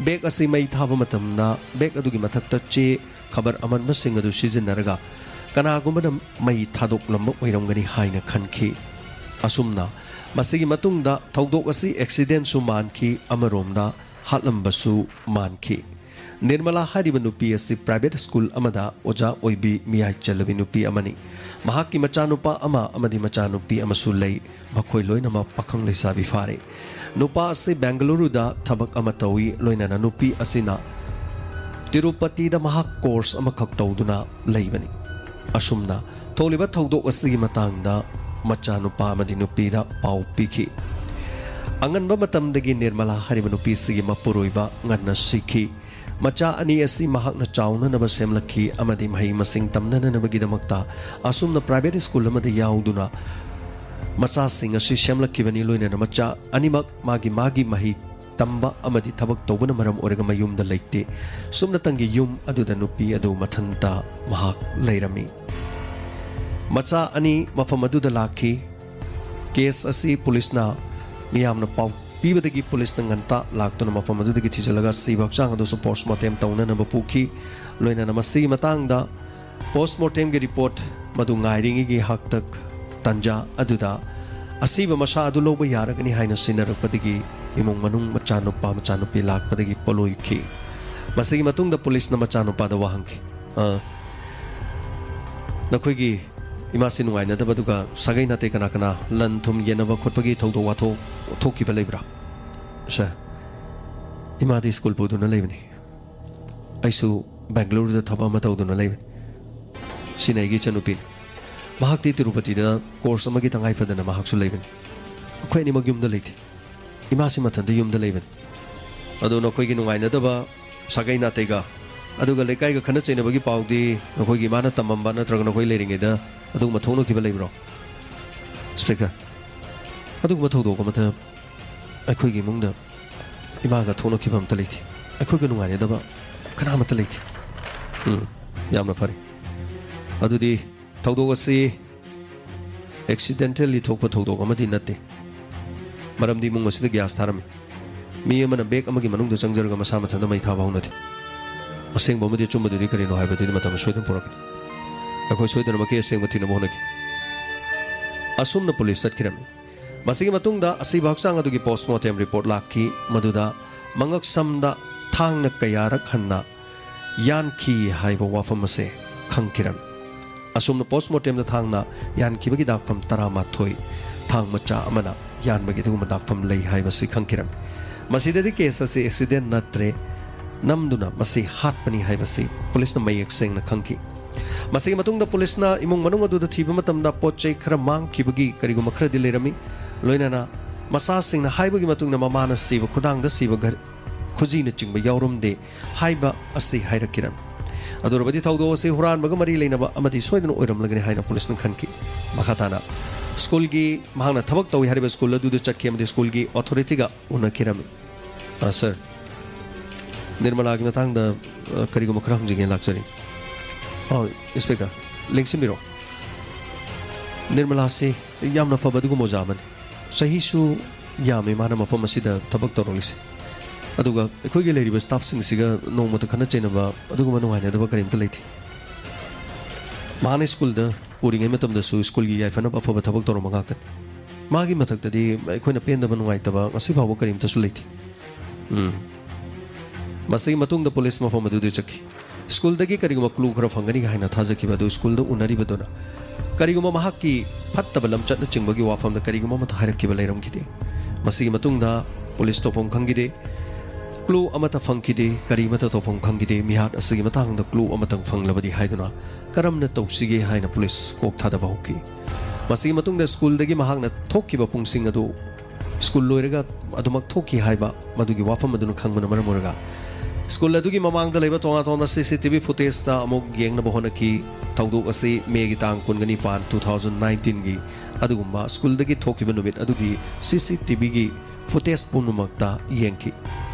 ꯕꯦꯒ ꯑꯁꯤ ꯃꯩ ꯊꯥꯕ ꯃꯇꯝꯗ ꯕꯦꯒ ꯑꯗꯨꯒꯤ ꯃꯊꯛꯇ ꯆꯦ, ꯈꯕꯔ ꯑꯃꯟꯕꯁꯤꯡ ꯑꯗꯨ ꯁꯤꯖꯤꯟꯅꯔꯒ ꯀꯅꯥꯒꯨꯝꯕꯅ ꯃꯩ ꯊꯥꯗꯣꯛꯂꯝꯕ ꯑꯣꯏꯔꯝꯒꯅꯤ ꯍꯥꯏꯅ ꯈꯟꯈꯤ꯫ ꯑꯁꯨꯝꯅ ꯃꯁꯤꯒꯤ ꯃꯇꯨꯡꯗ ꯊꯧꯗꯣꯛ ꯑꯁꯤ ꯑꯦꯛꯁꯤꯗꯦꯟꯁꯨ ꯃꯥꯟꯈꯤ, ꯑꯃꯔꯣꯝꯗ ꯍꯥꯠꯂꯝꯕꯁꯨ ꯃꯥꯟꯈꯤ꯫ ꯅꯤꯔꯃꯂꯥ ꯍꯥꯏꯔꯤꯕ ꯅꯨꯄꯤ ꯑꯁꯤ ꯄ꯭ꯔꯥꯏꯚꯦꯠ ꯁ꯭ꯀꯨꯜ ꯑꯃꯗ ꯑꯣꯖꯥ ꯑꯣꯏꯕꯤ ꯃꯤꯌꯥꯏ ꯆꯜꯂꯕꯤ ꯅꯨꯄꯤ ꯑꯃꯅꯤ꯫ ꯃꯍꯥꯛꯀꯤ ꯃꯆꯥꯅꯨꯄꯥ ꯑꯃ ꯑꯃꯗꯤ ꯃꯆꯥꯅꯨꯄꯤ ꯑꯃꯁꯨ ꯂꯩ꯫ ꯃꯈꯣꯏ ꯂꯣꯏꯅꯃꯛ ꯄꯥꯈꯪ ꯂꯩꯁꯥꯕꯤ ꯐꯥꯔꯦ꯫ ꯅꯨꯄꯥ ꯑꯁꯤ ꯕꯦꯡꯒꯂꯨꯔꯨꯗ ꯊꯕꯛ ꯑꯃ ꯇꯧꯏ, ꯂꯣꯏꯅꯅ ꯅꯨꯄꯤ ꯑꯁꯤꯅ ꯇꯤꯔꯨꯄꯇꯤꯗ ꯃꯍꯥꯛ ꯀꯣꯔꯁ ꯑꯃꯈꯛ ꯇꯧꯗꯨꯅ ꯂꯩꯕꯅꯤ꯫ ꯑꯁꯨꯝꯅ ꯊꯣꯛꯂꯤꯕ ꯊꯧꯗꯣꯛ ꯑꯁꯤꯒꯤ ꯃꯇꯥꯡꯗ ꯃꯆꯥꯅꯨꯄꯥ ꯑꯃꯗꯤ ꯅꯨꯄꯤꯗ ꯄꯥꯎ ꯄꯤꯈꯤ꯫ ꯑꯉꯟꯕ ꯃꯇꯝꯗꯒꯤ ꯅꯤꯔꯃꯂꯥ ꯍꯥꯏꯔꯤꯕ ꯅꯨꯄꯤꯁꯤꯒꯤ ꯃꯄꯨꯔꯣꯏꯕ ꯉꯟꯅ ꯁꯤꯈꯤ꯫ ꯃꯆꯥ ꯑꯅꯤ ꯑꯁꯤ ꯃꯍꯥꯛꯅ ꯆꯥꯎꯅꯅꯕ ꯁꯦꯝꯂꯛꯈꯤ ꯑꯃꯗꯤ ꯃꯍꯩ ꯃꯁꯤꯡ ꯇꯝꯅꯅꯕꯒꯤꯗꯃꯛꯇ ꯑꯁꯨꯝꯅ ꯄ꯭ꯔꯥꯏꯚꯦꯠ ꯁ꯭ꯀꯨꯜ ꯑꯃꯗ ꯌꯥꯎꯗꯨꯅ ꯃꯆꯥꯁꯤꯡ ꯑꯁꯤ ꯁꯦꯝꯂꯛꯈꯤꯕꯅꯤ꯫ ꯂꯣꯏꯅꯅ ꯃꯆꯥ ꯑꯅꯤꯃꯛ ꯃꯥꯒꯤ ꯃꯥꯒꯤ ꯃꯍꯩ ꯇꯝꯕ ꯑꯃꯗꯤ ꯊꯕꯛ ꯇꯧꯕꯅ ꯃꯔꯝ ꯑꯣꯏꯔꯒ ꯃꯌꯨꯝꯗ ꯂꯩꯇꯦ꯫ ꯁꯨꯞꯅꯇꯪꯒꯤ ꯌꯨꯝ ꯑꯗꯨꯗ ꯅꯨꯄꯤ ꯑꯗꯨ ꯃꯊꯟꯇ ꯃꯍꯥꯛ ꯂꯩꯔꯝꯃꯤ꯫ ꯃꯆꯥ ꯑꯅꯤ ꯃꯐꯝ ꯑꯗꯨꯗ ꯂꯥꯛꯈꯤ꯫ ꯀꯦꯁ ꯑꯁꯤ ꯄꯨꯂꯤꯁꯅ ꯃꯤꯌꯥꯝꯅ ꯄꯥꯎ ꯄꯤꯕꯗꯒꯤ ꯄꯨꯂꯤꯁꯅ ꯉꯟꯇꯥ ꯂꯥꯛꯇꯨꯅ ꯃꯐꯝ ꯑꯗꯨꯗꯒꯤ ꯊꯤꯖꯤꯜꯂꯒ ꯁꯤꯕ ꯍꯛꯆꯥꯡ ꯑꯗꯨꯁꯨ ꯄꯣꯁꯃꯣꯔꯇꯦꯝ ꯇꯧꯅꯅꯕ ꯄꯨꯈꯤ꯫ ꯂꯣꯏꯅꯅ ꯃꯁꯤꯒꯤ ꯃꯇꯥꯡꯗ ꯄꯣꯁꯃꯣꯔꯇꯦꯝꯒꯤ ꯔꯤꯄꯣꯔꯠ ꯃꯗꯨ ꯉꯥꯏꯔꯤꯉꯩꯒꯤ ꯍꯥꯛꯇꯛ ꯇꯥꯟꯖꯥ ꯑꯗꯨꯗ ꯑꯁꯤꯕ ꯃꯁꯥ ꯑꯗꯨ ꯂꯧꯕ ꯌꯥꯔꯒꯅꯤ ꯍꯥꯏꯅ ꯁꯤꯟꯅꯔꯛꯄꯗꯒꯤ ꯏꯃꯨꯡ ꯃꯅꯨꯡ, ꯃꯆꯥꯅꯨꯄꯥ ꯃꯆꯥꯅꯨꯄꯤ ꯂꯥꯛꯄꯗꯒꯤ ꯄꯣꯠꯂꯣꯏꯈꯤ꯫ ꯃꯁꯤꯒꯤ ꯃꯇꯨꯡꯗ ꯄꯨꯂꯤꯁꯅ ꯃꯆꯥꯅꯨꯄꯥꯗ ꯋꯥ ꯍꯪꯈꯤ꯫ "ꯑ, ꯅꯈꯣꯏꯒꯤ ꯏꯃꯥꯁꯤ ꯅꯨꯡꯉꯥꯏꯅꯗꯕ, ꯑꯗꯨꯒ ꯁꯥꯒꯩ ꯅꯥꯇꯩ ꯀꯅꯥ ꯀꯅꯥ ꯂꯟ ꯊꯨꯝ ꯌꯦꯟꯅꯕ ꯈꯣꯠꯄꯒꯤ ꯊꯧꯗꯣꯛ ꯋꯥꯊꯣꯛ ꯊꯣꯛꯈꯤꯕ ꯂꯩꯕ꯭ꯔꯥ?" "ꯁꯥꯔ, ꯏꯃꯥꯗꯤ ꯁ꯭ꯀꯨꯜ ꯄꯨꯗꯨꯅ ꯂꯩꯕꯅꯤ꯫ ꯑꯩꯁꯨ ꯕꯦꯡꯒꯂꯨꯔꯨꯗ ꯊꯕꯛ ꯑꯃ ꯇꯧꯗꯨꯅ ꯂꯩꯕꯅꯤ꯫ ꯁꯤꯅ ꯑꯩꯒꯤ ꯏꯆꯟꯅꯨꯄꯤꯅꯤ꯫ ꯃꯍꯥꯛꯇꯤ ꯇꯤꯔꯨꯄꯇꯤꯗ ꯀꯣꯔꯁ ꯑꯃꯒꯤ ꯇꯉꯥꯏ ꯐꯗꯅ ꯃꯍꯥꯛꯁꯨ ꯂꯩꯕꯅꯤ꯫ ꯑꯩꯈꯣꯏ ꯑꯅꯤꯃꯛ ꯌꯨꯝꯗ ꯂꯩꯇꯦ꯫ ꯏꯃꯥꯁꯤ ꯃꯊꯟꯇ ꯌꯨꯝꯗ ꯂꯩꯕꯅꯤ꯫ ꯑꯗꯣ ꯅꯈꯣꯏꯒꯤ ꯅꯨꯡꯉꯥꯏꯅꯗꯕ ꯁꯥꯒꯩ ꯅꯥꯇꯩꯒ, ꯑꯗꯨꯒ ꯂꯩꯀꯥꯏꯒ ꯈꯠꯅ ꯆꯩꯅꯕꯒꯤ ꯄꯥꯎꯗꯤ ꯅꯈꯣꯏꯒꯤ ꯏꯃꯥꯅ ꯇꯝꯃꯝꯕ ꯅꯠꯇ꯭ꯔꯒ ꯅꯈꯣꯏ ꯂꯩꯔꯤꯉꯩꯗ ꯑꯗꯨꯒꯨꯝꯕ ꯊꯣꯛꯅꯈꯤꯕ ꯂꯩꯕ꯭ꯔꯣ?" "ꯏꯟꯁꯄꯦꯛꯇꯔ, ꯑꯗꯨꯒꯨꯝꯕ ꯊꯧꯗꯣꯛ ꯑꯃꯠꯇ ꯑꯩꯈꯣꯏꯒꯤ ꯏꯃꯨꯡꯗ ꯏꯃꯥꯒ ꯊꯣꯛꯅꯈꯤꯕ ꯑꯝꯇ ꯂꯩꯇꯦ꯫ ꯑꯩꯈꯣꯏꯒ ꯅꯨꯡꯉꯥꯏꯅꯗꯕ ꯀꯅꯥꯃꯠꯇ ꯂꯩꯇꯦ꯫" "ꯎꯝ, ꯌꯥꯝꯅ ꯐꯔꯦ꯫ ꯑꯗꯨꯗꯤ ꯊꯧꯗꯣꯛ ꯑꯁꯤ ꯑꯦꯛꯁꯤꯗꯦꯟꯇꯦꯜꯂꯤ ꯊꯣꯛꯄ ꯊꯧꯗꯣꯛ ꯑꯃꯗꯤ ꯅꯠꯇꯦ, ꯃꯔꯝꯗꯤ ꯏꯃꯨꯡ ꯑꯁꯤꯗ ꯒ꯭ꯌꯥꯁ ꯊꯥꯔꯝꯃꯤ꯫ ꯃꯤ ꯑꯃꯅ ꯕꯦꯒ ꯑꯃꯒꯤ ꯃꯅꯨꯡꯗ ꯆꯪꯖꯔꯒ ꯃꯁꯥ ꯃꯊꯟꯇ ꯃꯩ ꯊꯥꯕ ꯍꯧꯅꯗꯦ꯫ ꯑꯁꯦꯡꯕ ꯑꯃꯗꯤ ꯑꯆꯨꯝꯕꯗꯨꯗꯤ ꯀꯔꯤꯅꯣ ꯍꯥꯏꯕꯗꯨꯗꯤ ꯃꯇꯝ ꯁꯣꯏꯗꯅ ꯄꯨꯔꯛꯀꯅꯤ꯫ ꯑꯩꯈꯣꯏ ꯁꯣꯏꯗꯅꯃꯛꯀꯤ ꯑꯁꯦꯡꯕ ꯊꯤꯅꯕ ꯍꯣꯠꯅꯈꯤ꯫" ꯑꯁꯨꯝꯅ ꯄꯨꯂꯤꯁ ꯆꯠꯈꯤꯔꯝꯃꯤ꯫ ꯃꯁꯤꯒꯤ ꯃꯇꯨꯡꯗ ꯑꯁꯤꯕ ꯍꯛꯆꯥꯡ ꯑꯗꯨꯒꯤ ꯄꯣꯁꯃꯣꯔꯇꯦꯝ ꯔꯤꯄꯣꯔꯠ ꯂꯥꯛꯈꯤ, ꯃꯗꯨꯗ ꯃꯉꯛꯁꯝꯗ ꯊꯥꯡꯅ ꯀꯌꯥꯔꯛ ꯍꯟꯅ ꯌꯥꯟꯈꯤ ꯍꯥꯏꯕ ꯋꯥꯐꯝ ꯑꯁꯦ ꯈꯪꯈꯤꯔꯝꯃꯤ꯫ ꯑꯁꯨꯝꯅ ꯄꯣꯁꯃꯣꯔꯇꯦꯝꯗ ꯊꯥꯡꯅ ꯌꯥꯟꯈꯤꯕꯒꯤ ꯗꯥꯛꯐꯝ ꯇꯔꯥꯃꯥꯊꯣꯏ, ꯊꯥꯡ ꯃꯆꯥ ꯑꯃꯅ ꯌꯥꯟꯕꯒꯤ ꯑꯗꯨꯒꯨꯝꯕ ꯗꯥꯛꯐꯝ ꯂꯩ ꯍꯥꯏꯕꯁꯤ ꯈꯪꯈꯤꯔꯝꯃꯤ꯫ ꯃꯁꯤꯗꯗꯤ ꯀꯦꯁ ꯑꯁꯤ ꯑꯦꯛꯁꯤꯗꯦꯟ ꯅꯠꯇ꯭ꯔꯦ, ꯅꯝꯗꯨꯅ ꯃꯁꯤ ꯍꯥꯠꯄꯅꯤ ꯍꯥꯏꯕꯁꯤ ꯄꯨꯂꯤꯁꯅ ꯃꯌꯦꯛ ꯁꯦꯡꯅ ꯈꯪꯈꯤ꯫ ꯃꯁꯤꯒꯤ ꯃꯇꯨꯡꯗ ꯄꯨꯂꯤꯁꯅ ꯏꯃꯨꯡ ꯃꯅꯨꯡ ꯑꯗꯨꯗ ꯊꯤꯕ ꯃꯇꯝꯗ ꯄꯣꯠ ꯆꯩ ꯈꯔ ꯃꯥꯡꯈꯤꯕꯒꯤ ꯀꯔꯤꯒꯨꯝꯕ ꯈꯔꯗꯤ ꯂꯩꯔꯝꯃꯤ꯫ ꯂꯣꯏꯅꯅ ꯃꯆꯥꯁꯤꯡꯅ ꯍꯥꯏꯕꯒꯤ ꯃꯇꯨꯡ ꯏꯟꯅ ꯃꯃꯥꯅ ꯁꯤꯕ ꯈꯨꯗꯥꯡꯗ ꯁꯤꯕ ꯘ-, ꯈꯨꯖꯤꯅꯆꯤꯡꯕ ꯌꯥꯎꯔꯝꯗꯦ ꯍꯥꯏꯕ ꯑꯁꯤ ꯍꯥꯏꯔꯛꯈꯤꯔꯝꯃꯤ꯫ ꯑꯗꯨ ꯑꯣꯏꯔꯕꯗꯤ ꯊꯧꯗꯣꯛ ꯑꯁꯤ ꯍꯨꯔꯥꯟꯕꯒ ꯃꯔꯤ ꯂꯩꯅꯕ ꯑꯃꯗꯤ ꯁꯣꯏꯗꯅ ꯑꯣꯏꯔꯝꯂꯒꯅꯤ ꯍꯥꯏꯅ ꯄꯨꯂꯤꯁꯅ ꯈꯟꯈꯤ꯫ ꯃꯈꯥ ꯇꯥꯅ ꯁ꯭ꯀꯨꯜꯒꯤ, ꯃꯍꯥꯛꯅ ꯊꯕꯛ ꯇꯧꯏ ꯍꯥꯏꯔꯤꯕ ꯁ꯭ꯀꯨꯜ ꯑꯗꯨꯗ ꯆꯠꯈꯤ ꯑꯃꯗꯤ ꯁ꯭ꯀꯨꯜꯒꯤ ꯑꯣꯊꯣꯔꯤꯇꯤꯒ ꯎꯅꯈꯤꯔꯝꯃꯤ꯫ ꯑ, ꯁꯔ, ꯅꯤꯔꯃꯂꯥꯒꯤ ꯃꯇꯥꯡꯗ, ꯑ, ꯀꯔꯤꯒꯨꯝꯕ ꯈꯔ ꯍꯪꯖꯒꯦꯅ ꯂꯥꯛꯆꯔꯤ꯫ ꯑ, ꯏꯟꯁꯄꯦꯛꯇꯔ, ꯂꯦꯡꯁꯤꯟꯕꯤꯔꯣ꯫ ꯅꯤꯔꯃꯂꯥꯁꯤ ꯌꯥꯝꯅ ꯐꯕ ꯑꯗꯨꯒꯨꯝꯕ ꯑꯣꯖꯥ ꯑꯃꯅꯤ꯫ ꯆꯍꯤꯁꯨ ꯌꯥꯝꯃꯤ ꯃꯥꯅ ꯃꯐꯝ ꯑꯁꯤꯗ ꯊꯕꯛ ꯇꯧꯔꯛꯂꯤꯁꯦ꯫ ꯑꯗꯨꯒ ꯑꯩꯈꯣꯏꯒꯤ ꯂꯩꯔꯤꯕ ꯁ꯭ꯇꯥꯐꯁꯤꯡꯁꯤꯒ ꯅꯣꯡꯃꯇ ꯈꯠꯅ ꯆꯩꯅꯕ, ꯑꯗꯨꯒꯨꯝꯕ ꯅꯨꯡꯉꯥꯏꯅꯗꯕ ꯀꯔꯤꯝꯇ ꯂꯩꯇꯦ꯫ ꯃꯍꯥꯛꯅ ꯁ꯭ꯀꯨꯜꯗ ꯄꯨꯔꯤꯉꯩ ꯃꯇꯝꯗꯁꯨ ꯁ꯭ꯀꯨꯜꯒꯤ ꯌꯥꯏꯐꯅꯕ ꯑꯐꯕ ꯊꯕꯛ ꯇꯧꯔꯝꯕ ꯉꯥꯛꯇꯅꯤ꯫ ꯃꯥꯒꯤ ꯃꯊꯛꯇꯗꯤ ꯑꯩꯈꯣꯏꯅ ꯄꯦꯟꯗꯕ, ꯅꯨꯡꯉꯥꯏꯇꯕ ꯉꯁꯤ ꯐꯥꯎꯕ ꯀꯔꯤꯝꯇꯁꯨ ꯂꯩꯇꯦ꯫ ꯎꯝ꯫ ꯃꯁꯤꯒꯤ ꯃꯇꯨꯡꯗ ꯄꯨꯂꯤꯁ ꯃꯐꯝ ꯑꯗꯨꯗ ꯆꯠꯈꯤ꯫ ꯁ꯭ꯀꯨꯜꯗꯒꯤ ꯀꯔꯤꯒꯨꯝꯕ ꯀ꯭ꯂꯨ ꯈꯔ ꯐꯪꯒꯅꯤ ꯍꯥꯏꯅ ꯊꯥꯖꯈꯤꯕ ꯑꯗꯨ ꯁ꯭ꯀꯨꯜꯗ ꯎꯅꯔꯤꯕꯗꯨꯅ ꯀꯔꯤꯒꯨꯝꯕ ꯃꯍꯥꯛꯀꯤ ꯐꯠꯇꯕ ꯂꯝꯆꯠꯅꯆꯤꯡꯕꯒꯤ ꯋꯥꯐꯝꯗ ꯀꯔꯤꯒꯨꯝꯕ ꯑꯃꯠꯇ ꯍꯥꯏꯔꯛꯈꯤꯕ ꯂꯩꯔꯝꯈꯤꯗꯦ꯫ ꯃꯁꯤꯒꯤ ꯃꯇꯨꯡꯗ ꯄꯨꯂꯤꯁ ꯇꯧꯐꯝ ꯈꯪꯈꯤꯗꯦ, ꯀ꯭ꯂꯨ ꯑꯃꯠꯇ ꯐꯪꯈꯤꯗꯦ, ꯀꯔꯤ ꯑꯃꯠꯇ ꯇꯧꯐꯝ ꯈꯪꯈꯤꯗꯦ꯫ ꯃꯤꯍꯥꯠ ꯑꯁꯤꯒꯤ ꯃꯇꯥꯡꯗ ꯀ꯭ꯂꯨ ꯑꯃꯇꯪ ꯐꯪꯂꯕꯗꯤ ꯍꯥꯏꯗꯨꯅ ꯀꯔꯝꯅ ꯇꯧꯁꯤꯒꯦ ꯍꯥꯏꯅ ꯄꯨꯂꯤꯁ ꯀꯣꯛ ꯊꯥꯗꯕ ꯍꯧꯈꯤ꯫ ꯃꯁꯤꯒꯤ ꯃꯇꯨꯡꯗ ꯁ꯭ꯀꯨꯜꯗꯒꯤ ꯃꯍꯥꯛꯅ ꯊꯣꯛꯈꯤꯕ ꯄꯨꯡꯁꯤꯡ ꯑꯗꯨ ꯁ꯭ꯀꯨꯜ ꯂꯣꯏꯔꯒ ꯑꯗꯨꯃꯛ ꯊꯣꯛꯈꯤ ꯍꯥꯏꯕ ꯃꯗꯨꯒꯤ ꯋꯥꯐꯝ ꯑꯗꯨꯅ ꯈꯪꯕꯅ ꯃꯔꯝ ꯑꯣꯏꯔꯒ ꯁ꯭ꯀꯨꯜ ꯑꯗꯨꯒꯤ ꯃꯃꯥꯡꯗ ꯂꯩꯕ ꯇꯣꯉꯥꯟ ꯇꯣꯉꯥꯟꯕ ꯁꯤ ꯁꯤ ꯇꯤ ꯚꯤ ꯐꯨꯇꯦꯖꯇ ꯑꯃꯨꯛ ꯌꯦꯡꯅꯕ ꯍꯣꯠꯅꯈꯤ꯫ ꯊꯧꯗꯣꯛ ꯑꯁꯤ ꯃꯦꯒꯤ ꯇꯥꯡ ꯀꯨꯟꯒ ꯅꯤꯄꯥꯟ, two thousand nineteenꯒꯤ ꯑꯗꯨꯒꯨꯝꯕ ꯁ꯭ꯀꯨꯜꯗꯒꯤ ꯊꯣꯛꯈꯤꯕ ꯅꯨꯃꯤꯠ ꯑꯗꯨꯒꯤ ꯁꯤ ꯁꯤ ꯇꯤ ꯚꯤꯒꯤ ꯐꯨꯇꯦꯖ ꯄꯨꯝꯅꯃꯛꯇ ꯌꯦꯡꯈꯤ꯫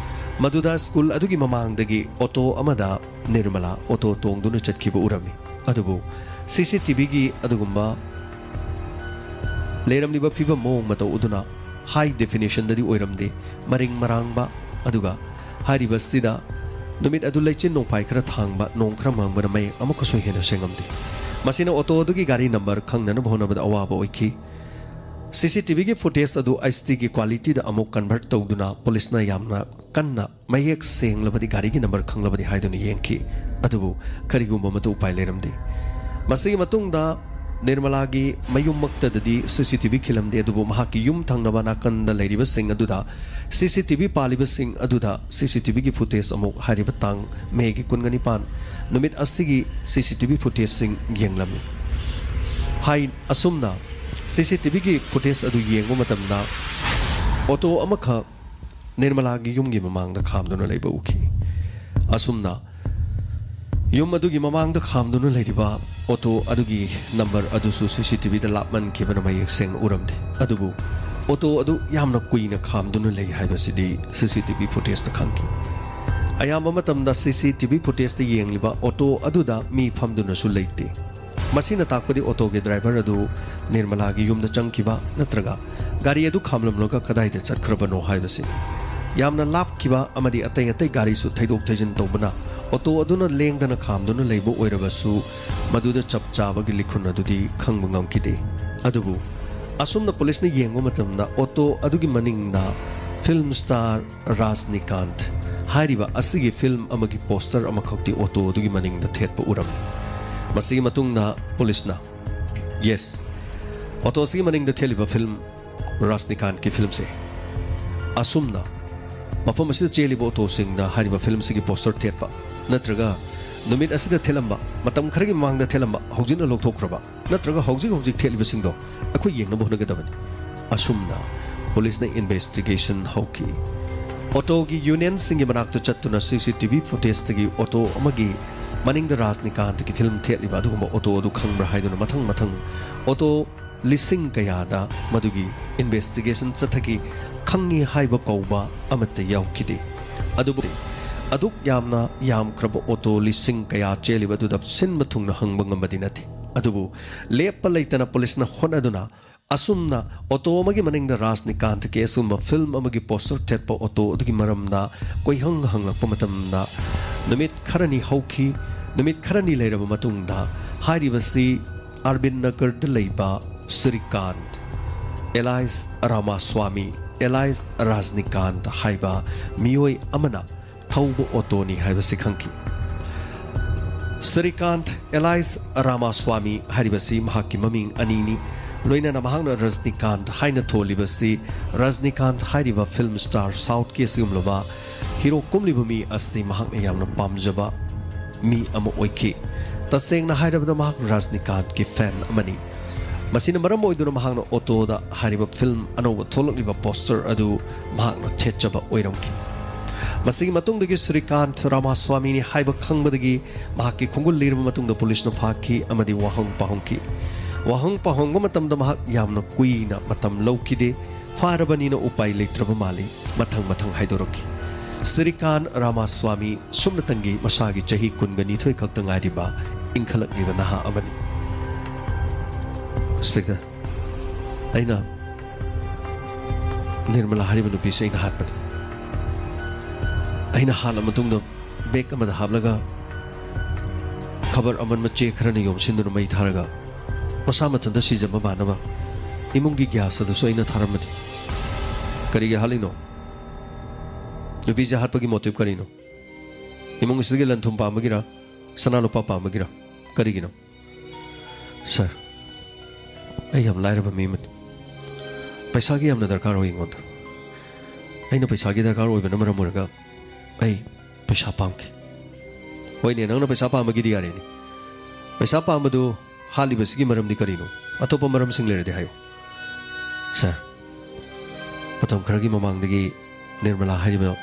ꯃꯗꯨꯗ ꯁ꯭ꯀꯨꯜ ꯑꯗꯨꯒꯤ ꯃꯃꯥꯡꯗꯒꯤ ꯑꯣꯇꯣ ꯑꯃꯗ ꯅꯤꯔꯃꯂꯥ ꯑꯣꯇꯣ ꯇꯣꯡꯗꯨꯅ ꯆꯠꯈꯤꯕ ꯎꯔꯝꯃꯤ꯫ ꯑꯗꯨꯕꯨ ꯁꯤ ꯁꯤ ꯇꯤ ꯚꯤꯒꯤ ꯑꯗꯨꯒꯨꯝꯕ ꯂꯩꯔꯝꯂꯤꯕ ꯐꯤꯕꯝ ꯃꯑꯣꯡ ꯃꯇꯧ ꯑꯗꯨꯅ ꯍꯥꯏ ꯗꯦꯐꯤꯅꯤꯁꯟꯗꯗꯤ ꯑꯣꯏꯔꯝꯗꯦ꯫ ꯃꯔꯤꯡ ꯃꯔꯥꯡꯕ, ꯑꯗꯨꯒ ꯍꯥꯏꯔꯤꯕꯁꯤꯗ ꯅꯨꯃꯤꯠ ꯑꯗꯨ ꯂꯩꯆꯤꯟ ꯅꯣꯡꯐꯥꯏ ꯈꯔ ꯊꯥꯡꯕ, ꯅꯣꯡ ꯈꯔ ꯃꯪꯕꯅ ꯃꯌꯦꯛ ꯑꯃꯨꯛꯀꯁꯨ ꯍꯦꯟꯅ ꯁꯦꯡꯉꯝꯗꯦ꯫ ꯃꯁꯤꯅ ꯑꯣꯇꯣ ꯑꯗꯨꯒꯤ ꯒꯥꯔꯤ ꯅꯝꯕꯔ ꯈꯪꯅꯅꯕ ꯍꯣꯠꯅꯕꯗ ꯑꯋꯥꯕ ꯑꯣꯏꯈꯤ꯫ ꯁꯤ ꯁꯤ ꯇꯤ ꯚꯤꯒꯤ ꯐꯨꯇꯦꯖ ꯑꯗꯨ ꯑꯩꯆ ꯗꯤꯒꯤ ꯀ꯭ꯋꯥꯂꯤꯇꯤꯗ ꯑꯃꯨꯛ ꯀꯟꯚꯔꯠ ꯇꯧꯗꯨꯅ ꯄꯨꯂꯤꯁꯅ ꯌꯥꯝꯅ ꯀꯟꯅ ꯃꯌꯦꯛ ꯁꯦꯡꯂꯕꯗꯤ, ꯒꯥꯔꯤꯒꯤ ꯅꯝꯕꯔ ꯈꯪꯂꯕꯗꯤ ꯍꯥꯏꯗꯨꯅ ꯌꯦꯡꯈꯤ꯫ ꯑꯗꯨꯕꯨ ꯀꯔꯤꯒꯨꯝꯕ ꯑꯃꯠꯇ ꯎꯄꯥꯏ ꯂꯩꯔꯝꯗꯦ꯫ ꯃꯁꯤꯒꯤ ꯃꯇꯨꯡꯗ ꯅꯤꯔꯃꯂꯥꯒꯤ ꯃꯌꯨꯝꯃꯛꯇꯗꯗꯤ ꯁꯤ ꯁꯤ ꯇꯤ ꯚꯤ ꯈꯤꯜꯂꯝꯗꯦ, ꯑꯗꯨꯕꯨ ꯃꯍꯥꯛꯀꯤ ꯌꯨꯝ ꯊꯪꯅꯕ ꯅꯥꯀꯟꯗ ꯂꯩꯔꯤꯕꯁꯤꯡ ꯑꯗꯨꯗ ꯁꯤ ꯁꯤ ꯇꯤ ꯚꯤ ꯄꯥꯜꯂꯤꯕꯁꯤꯡ ꯑꯗꯨꯗ ꯁꯤ ꯁꯤ ꯇꯤ ꯚꯤꯒꯤ ꯐꯨꯇꯦꯖ ꯑꯃꯨꯛ ꯍꯥꯏꯔꯤꯕ ꯇꯥꯡ ꯃꯦꯒꯤ ꯀꯨꯟꯒ ꯅꯤꯄꯥꯟ ꯅꯨꯃꯤꯠ ꯑꯁꯤꯒꯤ ꯁꯤ ꯁꯤ ꯇꯤ ꯚꯤ ꯐꯨꯇꯦꯖꯁꯤꯡ ꯌꯦꯡꯂꯝꯃꯤ꯫ ꯍꯥꯏ, ꯑꯁꯨꯝꯅ ꯁꯤ ꯁꯤ ꯇꯤ ꯚꯤꯒꯤ ꯐꯨꯇꯦꯖ ꯑꯗꯨ ꯌꯦꯡꯕ ꯃꯇꯝꯗ ꯑꯣꯇꯣ ꯑꯃꯈꯛ ꯅꯤꯔꯃꯂꯥꯒꯤ ꯌꯨꯝꯒꯤ ꯃꯃꯥꯡꯗ ꯈꯥꯝꯗꯨꯅ ꯂꯩꯕ ꯎꯈꯤ꯫ ꯑꯁꯨꯝꯅ ꯌꯨꯝ ꯑꯗꯨꯒꯤ ꯃꯃꯥꯡꯗ ꯈꯥꯝꯗꯨꯅ ꯂꯩꯔꯤꯕ ꯑꯣꯇꯣ ꯑꯗꯨꯒꯤ ꯅꯝꯕꯔ ꯑꯗꯨꯁꯨ ꯁꯤ ꯁꯤ ꯇꯤ ꯚꯤꯗ ꯂꯥꯞꯃꯟꯈꯤꯕꯅ ꯃꯌꯦꯛ ꯁꯦꯡꯅ ꯎꯔꯝꯗꯦ꯫ ꯑꯗꯨꯕꯨ ꯑꯣꯇꯣ ꯑꯗꯨ ꯌꯥꯝꯅ ꯀꯨꯏꯅ ꯈꯥꯝꯗꯨꯅ ꯂꯩ ꯍꯥꯏꯕꯁꯤꯗꯤ ꯁꯤ ꯁꯤ ꯇꯤ ꯚꯤ ꯐꯨꯇꯦꯖꯇ ꯈꯪꯈꯤ꯫ ꯑꯌꯥꯝꯕ ꯃꯇꯝꯗ ꯁꯤ ꯁꯤ ꯇꯤ ꯚꯤ ꯐꯨꯇꯦꯖꯇ ꯌꯦꯡꯂꯤꯕ ꯑꯣꯇꯣ ꯑꯗꯨꯗ ꯃꯤ ꯐꯝꯗꯨꯅꯁꯨ ꯂꯩꯇꯦ꯫ ꯃꯁꯤꯅ ꯇꯥꯛꯄꯗꯤ ꯑꯣꯇꯣꯒꯤ ꯗ꯭ꯔꯥꯏꯚꯔ ꯑꯗꯨ ꯅꯤꯔꯃꯂꯥꯒꯤ ꯌꯨꯝꯗ ꯆꯪꯈꯤꯕ ꯅꯠꯇ꯭ꯔꯒ ꯒꯥꯔꯤ ꯑꯗꯨ ꯈꯥꯝꯂꯝꯂꯒ ꯀꯗꯥꯏꯗ ꯆꯠꯈ꯭ꯔꯕꯅꯣ ꯍꯥꯏꯕꯁꯤꯅꯤ꯫ ꯌꯥꯝꯅ ꯂꯥꯞꯈꯤꯕ ꯑꯃꯗꯤ ꯑꯇꯩ ꯑꯇꯩ ꯒꯥꯔꯤꯁꯨ ꯊꯩꯗꯣꯛ ꯊꯩꯖꯤꯟ ꯇꯧꯕꯅ ꯑꯣꯇꯣ ꯑꯗꯨꯅ ꯂꯦꯡꯗꯅ ꯈꯥꯝꯗꯨꯅ ꯂꯩꯕ ꯑꯣꯏꯔꯕꯁꯨ, ꯃꯗꯨꯗ ꯆꯞ ꯆꯥꯕꯒꯤ ꯂꯤꯈꯨꯟ ꯑꯗꯨꯗꯤ ꯈꯪꯕ ꯉꯝꯈꯤꯗꯦ꯫ ꯑꯗꯨꯕꯨ ꯑꯁꯨꯝꯅ ꯄꯨꯂꯤꯁꯅ ꯌꯦꯡꯕ ꯃꯇꯝꯗ ꯑꯣꯇꯣ ꯑꯗꯨꯒꯤ ꯃꯅꯤꯡꯗ ꯐꯤꯜꯝ ꯁ꯭ꯇꯥꯔ ꯔꯥꯖꯅꯤꯀꯥꯟꯊ ꯍꯥꯏꯔꯤꯕ ꯑꯁꯤꯒꯤ ꯐꯤꯜꯝ ꯑꯃꯒꯤ ꯄꯣꯁꯇꯔ ꯑꯃꯈꯛꯇꯤ ꯑꯣꯇꯣ ꯑꯗꯨꯒꯤ ꯃꯅꯤꯡꯗ ꯊꯦꯠꯄ ꯎꯔꯝꯃꯤ꯫ ꯃꯁꯤꯒꯤ ꯃꯇꯨꯡꯗ ꯄꯨꯂꯤꯁꯅ, ꯌꯦꯁ, ꯑꯣꯇꯣ ꯑꯁꯤꯒꯤ ꯃꯅꯤꯡꯗ ꯊꯦꯠꯂꯤꯕ ꯐꯤꯜꯝ ꯔꯥꯖꯅꯤꯀꯥꯟꯊꯀꯤ ꯐꯤꯜꯝꯁꯦ ꯑꯁꯨꯝꯅ ꯃꯐꯝ ꯑꯁꯤꯗ ꯆꯦꯜꯂꯤꯕ ꯑꯣꯇꯣꯁꯤꯡꯗ ꯍꯥꯏꯔꯤꯕ ꯐꯤꯜꯝꯁꯤꯒꯤ ꯄꯣꯁꯇꯔ ꯊꯦꯠꯄ ꯅꯠꯇ꯭ꯔꯒ ꯅꯨꯃꯤꯠ ꯑꯁꯤꯗ ꯊꯦꯠꯂꯝꯕ, ꯃꯇꯝ ꯈꯔꯒꯤ ꯃꯃꯥꯡꯗ ꯊꯦꯠꯂꯝꯕ, ꯍꯧꯖꯤꯛꯅ ꯂꯧꯊꯣꯛꯈ꯭ꯔꯕ ꯅꯠꯇ꯭ꯔꯒ ꯍꯧꯖꯤꯛ ꯍꯧꯖꯤꯛ ꯊꯦꯠꯂꯤꯕꯁꯤꯡꯗꯣ ꯑꯩꯈꯣꯏ ꯌꯦꯡꯅꯕ ꯍꯣꯠꯅꯒꯗꯕꯅꯤ꯫ ꯑꯁꯨꯝꯅ ꯄꯨꯂꯤꯁꯅ ꯏꯟꯚꯦꯁꯇꯤꯒꯦꯁꯟ ꯍꯧꯈꯤ꯫ ꯑꯣꯇꯣꯒꯤ ꯌꯨꯅꯤꯌꯟꯁꯤꯡꯒꯤ ꯃꯅꯥꯛꯇ ꯆꯠꯇꯨꯅ ꯁꯤ ꯁꯤ ꯇꯤ ꯚꯤ ꯐꯨꯇꯦꯖꯇꯒꯤ ꯑꯣꯇꯣ ꯑꯃꯒꯤ ꯃꯅꯤꯡꯗ ꯔꯥꯖꯅꯤꯀꯥꯟꯊꯀꯤ ꯐꯤꯜꯝ ꯊꯦꯠꯂꯤꯕ ꯑꯗꯨꯒꯨꯝꯕ ꯑꯣꯇꯣ ꯑꯗꯨ ꯈꯪꯕ꯭ꯔꯥ ꯍꯥꯏꯗꯨꯅ ꯃꯊꯪ ꯃꯊꯪ ꯑꯣꯇꯣ ꯂꯤꯁꯤꯡ ꯀꯌꯥꯗ ꯃꯗꯨꯒꯤ ꯏꯟꯚꯦꯁꯇꯤꯒꯦꯁꯟ ꯆꯠꯊꯈꯤ꯫ ꯈꯪꯉꯤ ꯍꯥꯏꯕ ꯀꯧꯕ ꯑꯃꯠꯇ ꯌꯥꯎꯈꯤꯗꯦ꯫ ꯑꯗꯨꯕꯨ ꯑꯗꯨꯛ ꯌꯥꯝꯅ ꯌꯥꯝꯈ꯭ꯔꯕ ꯑꯣꯇꯣ ꯂꯤꯁꯤꯡ ꯀꯌꯥ ꯆꯦꯜꯂꯤꯕ ꯑꯗꯨꯗ ꯁꯤꯟꯕ ꯊꯨꯡꯅ ꯍꯪꯕ ꯉꯝꯕꯗꯤ ꯅꯠꯇꯦ꯫ ꯑꯗꯨꯕꯨ ꯂꯦꯞꯄ ꯂꯩꯇꯅ ꯄꯨꯂꯤꯁꯅ ꯍꯣꯠꯅꯗꯨꯅ ꯑꯁꯨꯝꯅ ꯑꯣꯇꯣ ꯑꯃꯒꯤ ꯃꯅꯤꯡꯗ ꯔꯥꯖꯅꯤꯀꯥꯟꯊꯀꯤ ꯑꯁꯤꯒꯨꯝꯕ ꯐꯤꯜꯝ ꯑꯃꯒꯤ ꯄꯣꯁꯇꯔ ꯊꯦꯠꯄ ꯑꯣꯇꯣ ꯑꯗꯨꯒꯤ ꯃꯔꯝꯗ ꯀꯣꯏꯍꯪ ꯍꯪꯂꯛꯄ ꯃꯇꯝꯗ ꯅꯨꯃꯤꯠ ꯈꯔꯅꯤ ꯍꯧꯈꯤ꯫ ꯅꯨꯃꯤꯠ ꯈꯔꯅꯤ ꯂꯩꯔꯕ ꯃꯇꯨꯡꯗ ꯍꯥꯏꯔꯤꯕꯁꯤ ꯑꯔꯕꯤꯟ ꯅꯒꯔꯗ ꯂꯩꯕ ꯁ꯭ꯔꯤꯀꯥꯟꯊ, alias ꯔꯥꯃꯥꯁ꯭ꯋꯥꯃꯤ, alias ꯔꯥꯖꯅꯤꯀꯥꯟꯊ ꯍꯥꯏꯕ ꯃꯤꯑꯣꯏ ꯑꯃꯅ ꯊꯧꯕ ꯑꯣꯇꯣꯅꯤ ꯍꯥꯏꯕꯁꯤ ꯈꯪꯈꯤ꯫ ꯁ꯭ꯔꯤꯀꯥꯟꯊ ꯑꯦꯂꯥꯏꯁ ꯔꯥꯃꯥꯁ꯭ꯋꯥꯃꯤ ꯍꯥꯏꯔꯤꯕꯁꯤ ꯃꯍꯥꯛꯀꯤ ꯃꯃꯤꯡ ꯑꯅꯤꯅꯤ꯫ ꯂꯣꯏꯅꯅ ꯃꯍꯥꯛꯅ ꯔꯖꯅꯤꯀꯥꯟꯠ ꯍꯥꯏꯅ ꯊꯣꯜꯂꯤꯕꯁꯤ ꯔꯖꯅꯤꯀꯥꯟꯠ ꯍꯥꯏꯔꯤꯕ ꯐꯤꯜꯝ ꯁ꯭ꯇꯥꯔ ꯁꯥꯎꯠꯀꯤ ꯑꯁꯤꯒꯨꯝꯂꯕ ꯍꯤꯔꯣ ꯀꯨꯝꯂꯤꯕ ꯃꯤ ꯑꯁꯤ ꯃꯍꯥꯛꯅ ꯌꯥꯝꯅ ꯄꯥꯝꯖꯕ ꯃꯤ ꯑꯃ ꯑꯣꯏꯈꯤ꯫ ꯇꯁꯦꯡꯅ ꯍꯥꯏꯔꯕꯗ ꯃꯍꯥꯛ ꯔꯖꯅꯤꯀꯥꯟꯠꯀꯤ ꯐꯦꯟ ꯑꯃꯅꯤ꯫ ꯃꯁꯤꯅ ꯃꯔꯝ ꯑꯣꯏꯗꯨꯅ ꯃꯍꯥꯛꯅ ꯑꯣꯇꯣꯗ ꯍꯥꯏꯔꯤꯕ ꯐꯤꯜꯝ ꯑꯅꯧꯕ ꯊꯣꯛꯂꯛꯂꯤꯕ ꯄꯣꯁꯇꯔ ꯑꯗꯨ ꯃꯍꯥꯛꯅ ꯊꯦꯠꯆꯕ ꯑꯣꯏꯔꯝꯈꯤ꯫ ꯃꯁꯤꯒꯤ ꯃꯇꯨꯡꯗꯒꯤ ꯁ꯭ꯔꯤꯀꯥꯟꯊ ꯔꯥꯃꯥꯁ꯭ꯋꯥꯃꯤꯅꯤ ꯍꯥꯏꯕ ꯈꯪꯕꯗꯒꯤ ꯃꯍꯥꯛꯀꯤ ꯈꯣꯡꯒꯨꯜ ꯂꯤꯔꯕ ꯃꯇꯨꯡꯗ ꯄꯨꯂꯤꯁꯅ ꯐꯥꯈꯤ ꯑꯃꯗꯤ ꯋꯥꯍꯪ ꯄꯥꯍꯪꯈꯤ꯫ ꯋꯥꯍꯪ ꯄꯥꯍꯪꯕ ꯃꯇꯝꯗ ꯃꯍꯥꯛ ꯌꯥꯝꯅ ꯀꯨꯏꯅ ꯃꯇꯝ ꯂꯧꯈꯤꯗꯦ꯫ ꯐꯥꯔꯕꯅꯤꯅ ꯎꯄꯥꯏ ꯂꯩꯇ꯭ꯔꯕ ꯃꯥꯜꯂꯤ꯫ ꯃꯊꯪ ꯃꯊꯪ ꯍꯥꯏꯗꯣꯔꯛꯈꯤ꯫ ꯁ꯭ꯔꯤꯀꯥꯟꯊ ꯔꯥꯃꯥꯁ꯭ꯋꯥꯃꯤ ꯁꯨꯞꯅꯇꯪꯒꯤ ꯃꯁꯥꯒꯤ ꯆꯍꯤ ꯀꯨꯟꯒ ꯅꯤꯊꯣꯏ ꯈꯛꯇ ꯉꯥꯏꯔꯤꯕ ꯏꯟꯈꯠꯂꯛꯂꯤꯕ ꯅꯍꯥ ꯑꯃꯅꯤ꯫ ꯏꯟꯁꯄꯦꯛꯇꯔ, ꯑꯩꯅ ꯅꯤꯔꯃꯂꯥ ꯍꯥꯏꯔꯤꯕ ꯅꯨꯄꯤꯁꯦ ꯑꯩꯅ ꯍꯥꯠꯄꯅꯤ꯫ ꯑꯩꯅ ꯍꯥꯠꯂ ꯃꯇꯨꯡꯗ ꯕꯦꯒ ꯑꯃꯗ ꯍꯥꯞꯂꯒ ꯈꯕꯔ ꯑꯃꯟꯕ ꯆꯦ ꯈꯔꯅ ꯌꯣꯝꯁꯤꯟꯗꯨꯅ ꯃꯩ ꯊꯥꯔꯒ ꯃꯁꯥ ꯃꯊꯟꯇ ꯁꯤꯖꯕ ꯃꯥꯟꯅꯕ ꯏꯃꯨꯡꯒꯤ ꯒ꯭ꯌꯥꯁ ꯑꯗꯨꯁꯨ ꯑꯩꯅ ꯊꯥꯔꯝꯕꯅꯤ꯫ ꯀꯔꯤꯒꯤ ꯍꯥꯠꯂꯤꯅꯣ? ꯅꯨꯄꯤꯁꯦ ꯍꯥꯠꯄꯒꯤ ꯃꯣꯇꯤꯕ ꯀꯔꯤꯅꯣ? ꯏꯃꯨꯡ ꯑꯁꯤꯗꯒꯤ ꯂꯟ ꯊꯨꯝ ꯄꯥꯝꯕꯒꯤꯔ? ꯁꯅꯥ ꯂꯨꯄꯥ ꯄꯥꯝꯕꯒꯤꯔ? ꯀꯔꯤꯒꯤꯅꯣ? ꯁꯥꯔ, ꯑꯩ ꯌꯥꯝ ꯂꯥꯏꯔꯕ ꯃꯤ ꯑꯃꯅꯤ꯫ ꯄꯩꯁꯥꯒꯤ ꯌꯥꯝꯅ ꯗꯔꯀꯥꯔ ꯑꯣꯏ ꯑꯩꯉꯣꯟꯗ꯫ ꯑꯩꯅ ꯄꯩꯁꯥꯒꯤ ꯗꯔꯀꯥꯔ ꯑꯣꯏꯕꯅ ꯃꯔꯝ ꯑꯣꯏꯔꯒ ꯑꯩ ꯄꯩꯁꯥ ꯄꯥꯝꯈꯤ꯫ ꯍꯣꯏꯅꯦ, ꯅꯪꯅ ꯄꯩꯁꯥ ꯄꯥꯝꯕꯒꯤꯗꯤ ꯌꯥꯔꯦꯅꯦ꯫ ꯄꯩꯁꯥ ꯄꯥꯝꯕꯗꯨ ꯍꯥꯠꯂꯤꯕꯁꯤꯒꯤ ꯃꯔꯝꯗꯤ ꯀꯔꯤꯅꯣ? ꯑꯇꯣꯞꯄ ꯃꯔꯝꯁꯤꯡ ꯂꯩꯔꯗꯤ ꯍꯥꯏꯌꯨ꯫ ꯁꯥꯔ, ꯃꯇꯝ ꯈꯔꯒꯤ ꯃꯃꯥꯡꯗꯒꯤ ꯅꯤꯔꯃꯂꯥ ꯍꯥꯏꯔꯤꯕ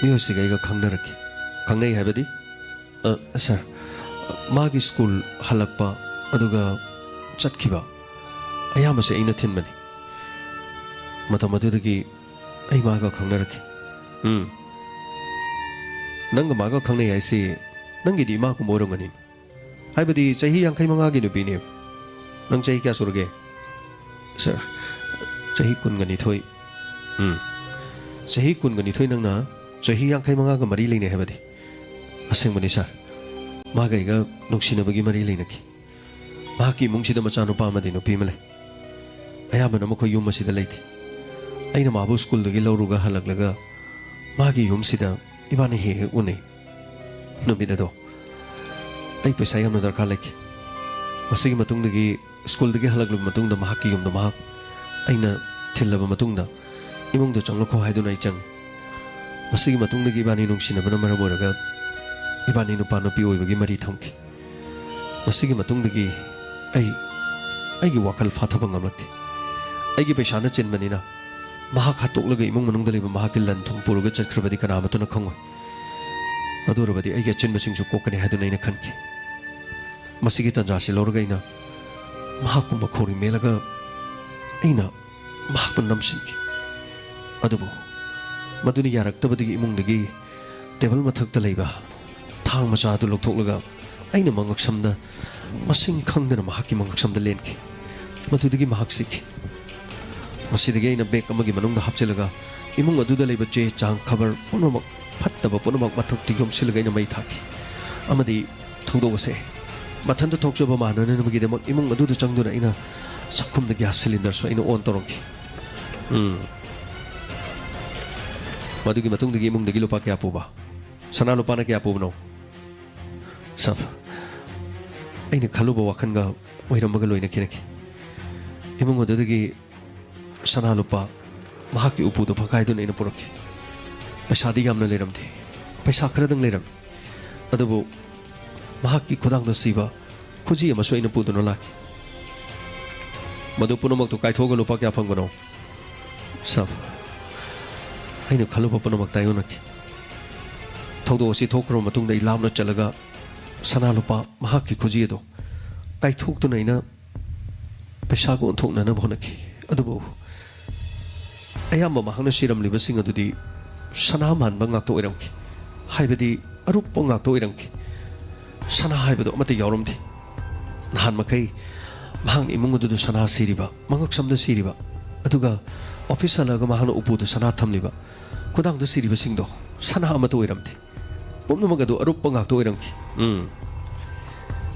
ꯃꯤꯑꯣꯏꯁꯤꯒ ꯑꯩꯒ ꯈꯪꯅꯔꯛꯈꯤ꯫ ꯈꯪꯅꯩ ꯍꯥꯏꯕꯗꯤ? ꯑ, ꯁꯥꯔ, ꯃꯥꯒꯤ ꯁ꯭ꯀꯨꯜ ꯍꯜꯂꯛꯄ ꯑꯗꯨꯒ ꯆꯠꯈꯤꯕ ꯑꯌꯥꯝꯕꯁꯦ ꯑꯩꯅ ꯊꯤꯟꯕꯅꯤ꯫ ꯃꯇꯝ ꯑꯗꯨꯗꯒꯤ ꯑꯩ ꯃꯥꯒ ꯈꯪꯅꯔꯛꯈꯤ꯫ ꯎꯝ꯫ ꯅꯪꯒ ꯃꯥꯒ ꯈꯪꯅꯩ ꯍꯥꯏꯁꯤ ꯅꯪꯒꯤꯗꯤ ꯏꯃꯥꯒꯨꯝꯕ ꯑꯣꯏꯔꯝꯒꯅꯤ꯫ ꯍꯥꯏꯕꯗꯤ ꯆꯍꯤ ꯌꯥꯡꯈꯩ ꯃꯉꯥꯒꯤ ꯅꯨꯄꯤꯅꯦ꯫ ꯅꯪ ꯆꯍꯤ ꯀꯌꯥ ꯁꯨꯔꯒꯦ? ꯁꯥꯔ, ꯆꯍꯤ ꯀꯨꯟꯒ ꯅꯤꯊꯣꯏ꯫ ꯎꯝ꯫ ꯆꯍꯤ ꯀꯨꯟꯒ ꯅꯤꯊꯣꯏ ꯅꯪꯅ ꯆꯍꯤ ꯌꯥꯡꯈꯩ ꯃꯉꯥꯒ ꯃꯔꯤ ꯂꯩꯅꯩ ꯍꯥꯏꯕꯗꯤ? ꯑꯁꯦꯡꯕꯅꯤ ꯁꯥꯔ꯫ ꯃꯥꯒ ꯑꯩꯒ ꯅꯨꯡꯁꯤꯅꯕꯒꯤ ꯃꯔꯤ ꯂꯩꯅꯈꯤ꯫ ꯃꯍꯥꯛꯀꯤ ꯏꯃꯨꯡꯁꯤꯗ ꯃꯆꯥꯅꯨꯄꯥ ꯑꯃꯗꯤ ꯅꯨꯄꯤ ꯑꯃ ꯂꯩ꯫ ꯑꯌꯥꯝꯕꯅ ꯃꯈꯣꯏ ꯌꯨꯝ ꯑꯁꯤꯗ ꯂꯩꯇꯦ꯫ ꯑꯩꯅ ꯃꯥꯕꯨ ꯁ꯭ꯀꯨꯜꯗꯒꯤ ꯂꯧꯔꯨꯒ ꯍꯜꯂꯛꯂꯒ ꯃꯥꯒꯤ ꯌꯨꯝꯁꯤꯗ ꯏꯕꯥꯅꯤ ꯍꯦꯛ ꯍꯦꯛ ꯎꯅꯩ꯫ ꯅꯨꯃꯤꯠ ꯑꯗꯣ ꯑꯩ ꯄꯩꯁꯥ ꯌꯥꯝꯅ ꯗꯔꯀꯥꯔ ꯂꯩꯈꯤ꯫ ꯃꯁꯤꯒꯤ ꯃꯇꯨꯡꯗꯒꯤ ꯁ꯭ꯀꯨꯜꯗꯒꯤ ꯍꯜꯂꯛꯂꯕ ꯃꯇꯨꯡꯗ ꯃꯍꯥꯛꯀꯤ ꯌꯨꯝꯗ ꯃꯍꯥꯛ ꯑꯩꯅ ꯊꯤꯜꯂꯕ ꯃꯇꯨꯡꯗ ꯏꯃꯨꯡꯗ ꯆꯪꯂꯛꯈꯣ ꯍꯥꯏꯗꯨꯅ ꯑꯩ ꯆꯪꯉꯤ꯫ ꯃꯁꯤꯒꯤ ꯃꯇꯨꯡꯗꯒꯤ ꯏꯕꯥꯅꯤ ꯅꯨꯡꯁꯤꯅꯕꯅ ꯃꯔꯝ ꯑꯣꯏꯔꯒ ꯏꯕꯥꯅꯤ ꯅꯨꯄꯥ ꯅꯨꯄꯤ ꯑꯣꯏꯕꯒꯤ ꯃꯔꯤ ꯊꯝꯈꯤ꯫ ꯃꯁꯤꯒꯤ ꯃꯇꯨꯡꯗꯒꯤ ꯑꯩ ꯑꯩꯒꯤ ꯋꯥꯈꯜ ꯐꯥꯊꯕ ꯉꯝꯂꯛꯇꯦ꯫ ꯑꯩꯒꯤ ꯄꯩꯁꯥꯅ ꯆꯤꯟꯕꯅꯤꯅ ꯃꯍꯥꯛ ꯍꯥꯠꯇꯣꯛꯂꯒ ꯏꯃꯨꯡ ꯃꯅꯨꯡꯗ ꯂꯩꯕ ꯃꯍꯥꯛꯀꯤ ꯂꯟ ꯊꯨꯝ ꯄꯨꯔꯒ ꯆꯠꯈ꯭ꯔꯕꯗꯤ ꯀꯅꯥ ꯑꯃꯠꯇꯅ ꯈꯪꯉꯣꯏ꯫ ꯑꯗꯨ ꯑꯣꯏꯔꯕꯗꯤ ꯑꯩꯒꯤ ꯑꯆꯤꯟꯕꯁꯤꯡꯁꯨ ꯀꯣꯛꯀꯅꯤ ꯍꯥꯏꯗꯨꯅ ꯑꯩꯅ ꯈꯟꯈꯤ꯫ ꯃꯁꯤꯒꯤ ꯇꯥꯟꯖꯥꯁꯤ ꯂꯧꯔꯒ ꯑꯩꯅ ꯃꯍꯥꯛꯄꯨ ꯃꯈꯧꯔꯤ ꯃꯦꯜꯂꯒ ꯑꯩꯅ ꯃꯍꯥꯛꯄꯨ ꯅꯝꯁꯤꯟꯈꯤ꯫ ꯑꯗꯨꯕꯨ ꯃꯗꯨꯅ ꯌꯥꯔꯛꯇꯕꯗꯒꯤ ꯏꯃꯨꯡꯗꯒꯤ ꯇꯦꯕꯜ ꯃꯊꯛꯇ ꯂꯩꯕ ꯊꯥꯡ ꯃꯆꯥ ꯑꯗꯨ ꯂꯧꯊꯣꯛꯂꯒ ꯑꯩꯅ ꯃꯉꯛꯁꯝꯗ ꯃꯁꯤꯡ ꯈꯪꯗꯅ ꯃꯍꯥꯛꯀꯤ ꯃꯉꯛꯁꯝꯗ ꯂꯦꯟꯈꯤ꯫ ꯃꯗꯨꯗꯒꯤ ꯃꯍꯥꯛ ꯁꯤꯈꯤ꯫ ꯃꯁꯤꯗꯒꯤ ꯑꯩꯅ ꯕꯦꯒ ꯑꯃꯒꯤ ꯃꯅꯨꯡꯗ ꯍꯥꯞꯆꯤꯜꯂꯒ ꯏꯃꯨꯡ ꯑꯗꯨꯗ ꯂꯩꯕ ꯆꯦ ꯆꯥꯡ, ꯈꯕꯔ ꯄꯨꯝꯅꯃꯛ, ꯐꯠꯇꯕ ꯄꯨꯝꯅꯃꯛ ꯃꯊꯛꯇ ꯌꯣꯝꯁꯤꯜꯂꯒ ꯑꯩꯅ ꯃꯩ ꯊꯥꯈꯤ꯫ ꯑꯃꯗꯤ ꯊꯧꯗꯣꯛ ꯑꯁꯦ ꯃꯊꯟꯇ ꯊꯣꯛꯆꯕ ꯃꯥꯟꯅꯅꯕꯒꯤꯗꯃꯛ ꯏꯃꯨꯡ ꯑꯗꯨꯗ ꯆꯪꯗꯨꯅ ꯑꯩꯅ ꯆꯥꯛꯈꯨꯝꯗ ꯒ꯭ꯌꯥꯁ ꯁꯤꯂꯤꯟꯗꯔꯁꯨ ꯑꯩꯅ ꯑꯣꯟ ꯇꯧꯔꯝꯈꯤ꯫ ꯎꯝ꯫ ꯃꯗꯨꯒꯤ ꯃꯇꯨꯡꯗꯒꯤ ꯏꯃꯨꯡꯗꯒꯤ ꯂꯨꯄꯥ ꯀꯌꯥ ꯄꯨꯕ? ꯁꯅꯥ ꯂꯨꯄꯥꯅ ꯀꯌꯥ ꯄꯨꯕꯅꯣ? ꯁꯥꯕ, ꯑꯩꯅ ꯈꯜꯂꯨꯕ ꯋꯥꯈꯜꯒ ꯑꯣꯏꯔꯝꯕꯒ ꯂꯣꯏꯅ ꯈꯦꯠꯅꯈꯤ꯫ ꯏꯃꯨꯡ ꯑꯗꯨꯗꯒꯤ ꯁꯅꯥ ꯂꯨꯄꯥ ꯃꯍꯥꯛꯀꯤ ꯎꯄꯨꯗ ꯐꯛꯀꯥꯏꯗꯨꯅ ꯑꯩꯅ ꯄꯨꯔꯛꯈꯤ꯫ ꯄꯩꯁꯥꯗꯤ ꯌꯥꯝꯅ ꯂꯩꯔꯝꯗꯦ, ꯄꯩꯁꯥ ꯈꯔꯗꯪ ꯂꯩꯔꯝꯃꯤ꯫ ꯑꯗꯨꯕꯨ ꯃꯍꯥꯛꯀꯤ ꯈꯨꯗꯥꯡꯗ ꯁꯤꯕ ꯈꯨꯖꯤ ꯑꯃꯁꯨ ꯑꯩꯅ ꯄꯨꯗꯨꯅ ꯂꯥꯛꯈꯤ꯫ ꯃꯗꯨ ꯄꯨꯝꯅꯃꯛꯇꯨ ꯀꯥꯏꯊꯣꯛꯑꯒ ꯂꯨꯄꯥ ꯀꯌꯥ ꯐꯪꯕꯅꯣ? ꯁꯥꯕ, ꯑꯩꯅ ꯈꯜꯂꯨꯕ ꯄꯨꯝꯅꯃꯛ ꯇꯥꯏꯑꯣꯟꯅꯈꯤ꯫ ꯊꯧꯗꯣꯛ ꯑꯁꯤ ꯊꯣꯛꯈ꯭ꯔꯕ ꯃꯇꯨꯡꯗ ꯑꯩ ꯂꯥꯞꯅ ꯆꯠꯂꯒ ꯁꯅꯥ ꯂꯨꯄꯥ ꯃꯍꯥꯛꯀꯤ ꯈꯨꯖꯤ ꯑꯗꯨ ꯀꯥꯏꯊꯣꯛꯇꯨꯅ ꯑꯩꯅ ꯄꯩꯁꯥꯒ ꯑꯣꯟꯊꯣꯛꯅꯅꯕ ꯍꯣꯠꯅꯈꯤ꯫ ꯑꯗꯨꯕꯨ ꯑꯌꯥꯝꯕ ꯃꯍꯥꯛꯅ ꯁꯤꯔꯝꯂꯤꯕꯁꯤꯡ ꯑꯗꯨꯗꯤ ꯁꯅꯥ ꯃꯥꯟꯕ ꯉꯥꯛꯇ ꯑꯣꯏꯔꯝꯈꯤ, ꯍꯥꯏꯕꯗꯤ ꯑꯔꯨꯞꯄ ꯉꯥꯛꯇ ꯑꯣꯏꯔꯝꯈꯤ꯫ ꯁꯅꯥ ꯍꯥꯏꯕꯗꯨ ꯑꯃꯠꯇ ꯌꯥꯎꯔꯝꯗꯦ꯫ ꯅꯍꯥꯟ ꯃꯈꯩ ꯃꯍꯥꯛꯅ ꯏꯃꯨꯡ ꯑꯗꯨꯗ ꯁꯅꯥ ꯁꯤꯔꯤꯕ, ꯃꯉꯛꯁꯝꯗ ꯁꯤꯔꯤꯕ, ꯑꯗꯨꯒ ꯑꯣꯐꯤꯁ ꯍꯜꯂꯛꯑꯒ ꯃꯍꯥꯛꯅ ꯎꯄꯨꯗ ꯁꯅꯥ ꯊꯝꯂꯤꯕ, ꯈꯨꯗꯥꯡꯗ ꯁꯤꯔꯤꯕꯁꯤꯡꯗꯣ ꯁꯅꯥ ꯑꯃꯠꯇ ꯑꯣꯏꯔꯝꯗꯦ꯫ ꯄꯨꯝꯅꯃꯛ ꯑꯗꯨ ꯑꯔꯨꯞꯄ ꯉꯥꯛꯇ ꯑꯣꯏꯔꯝꯈꯤ꯫ ꯎꯝ꯫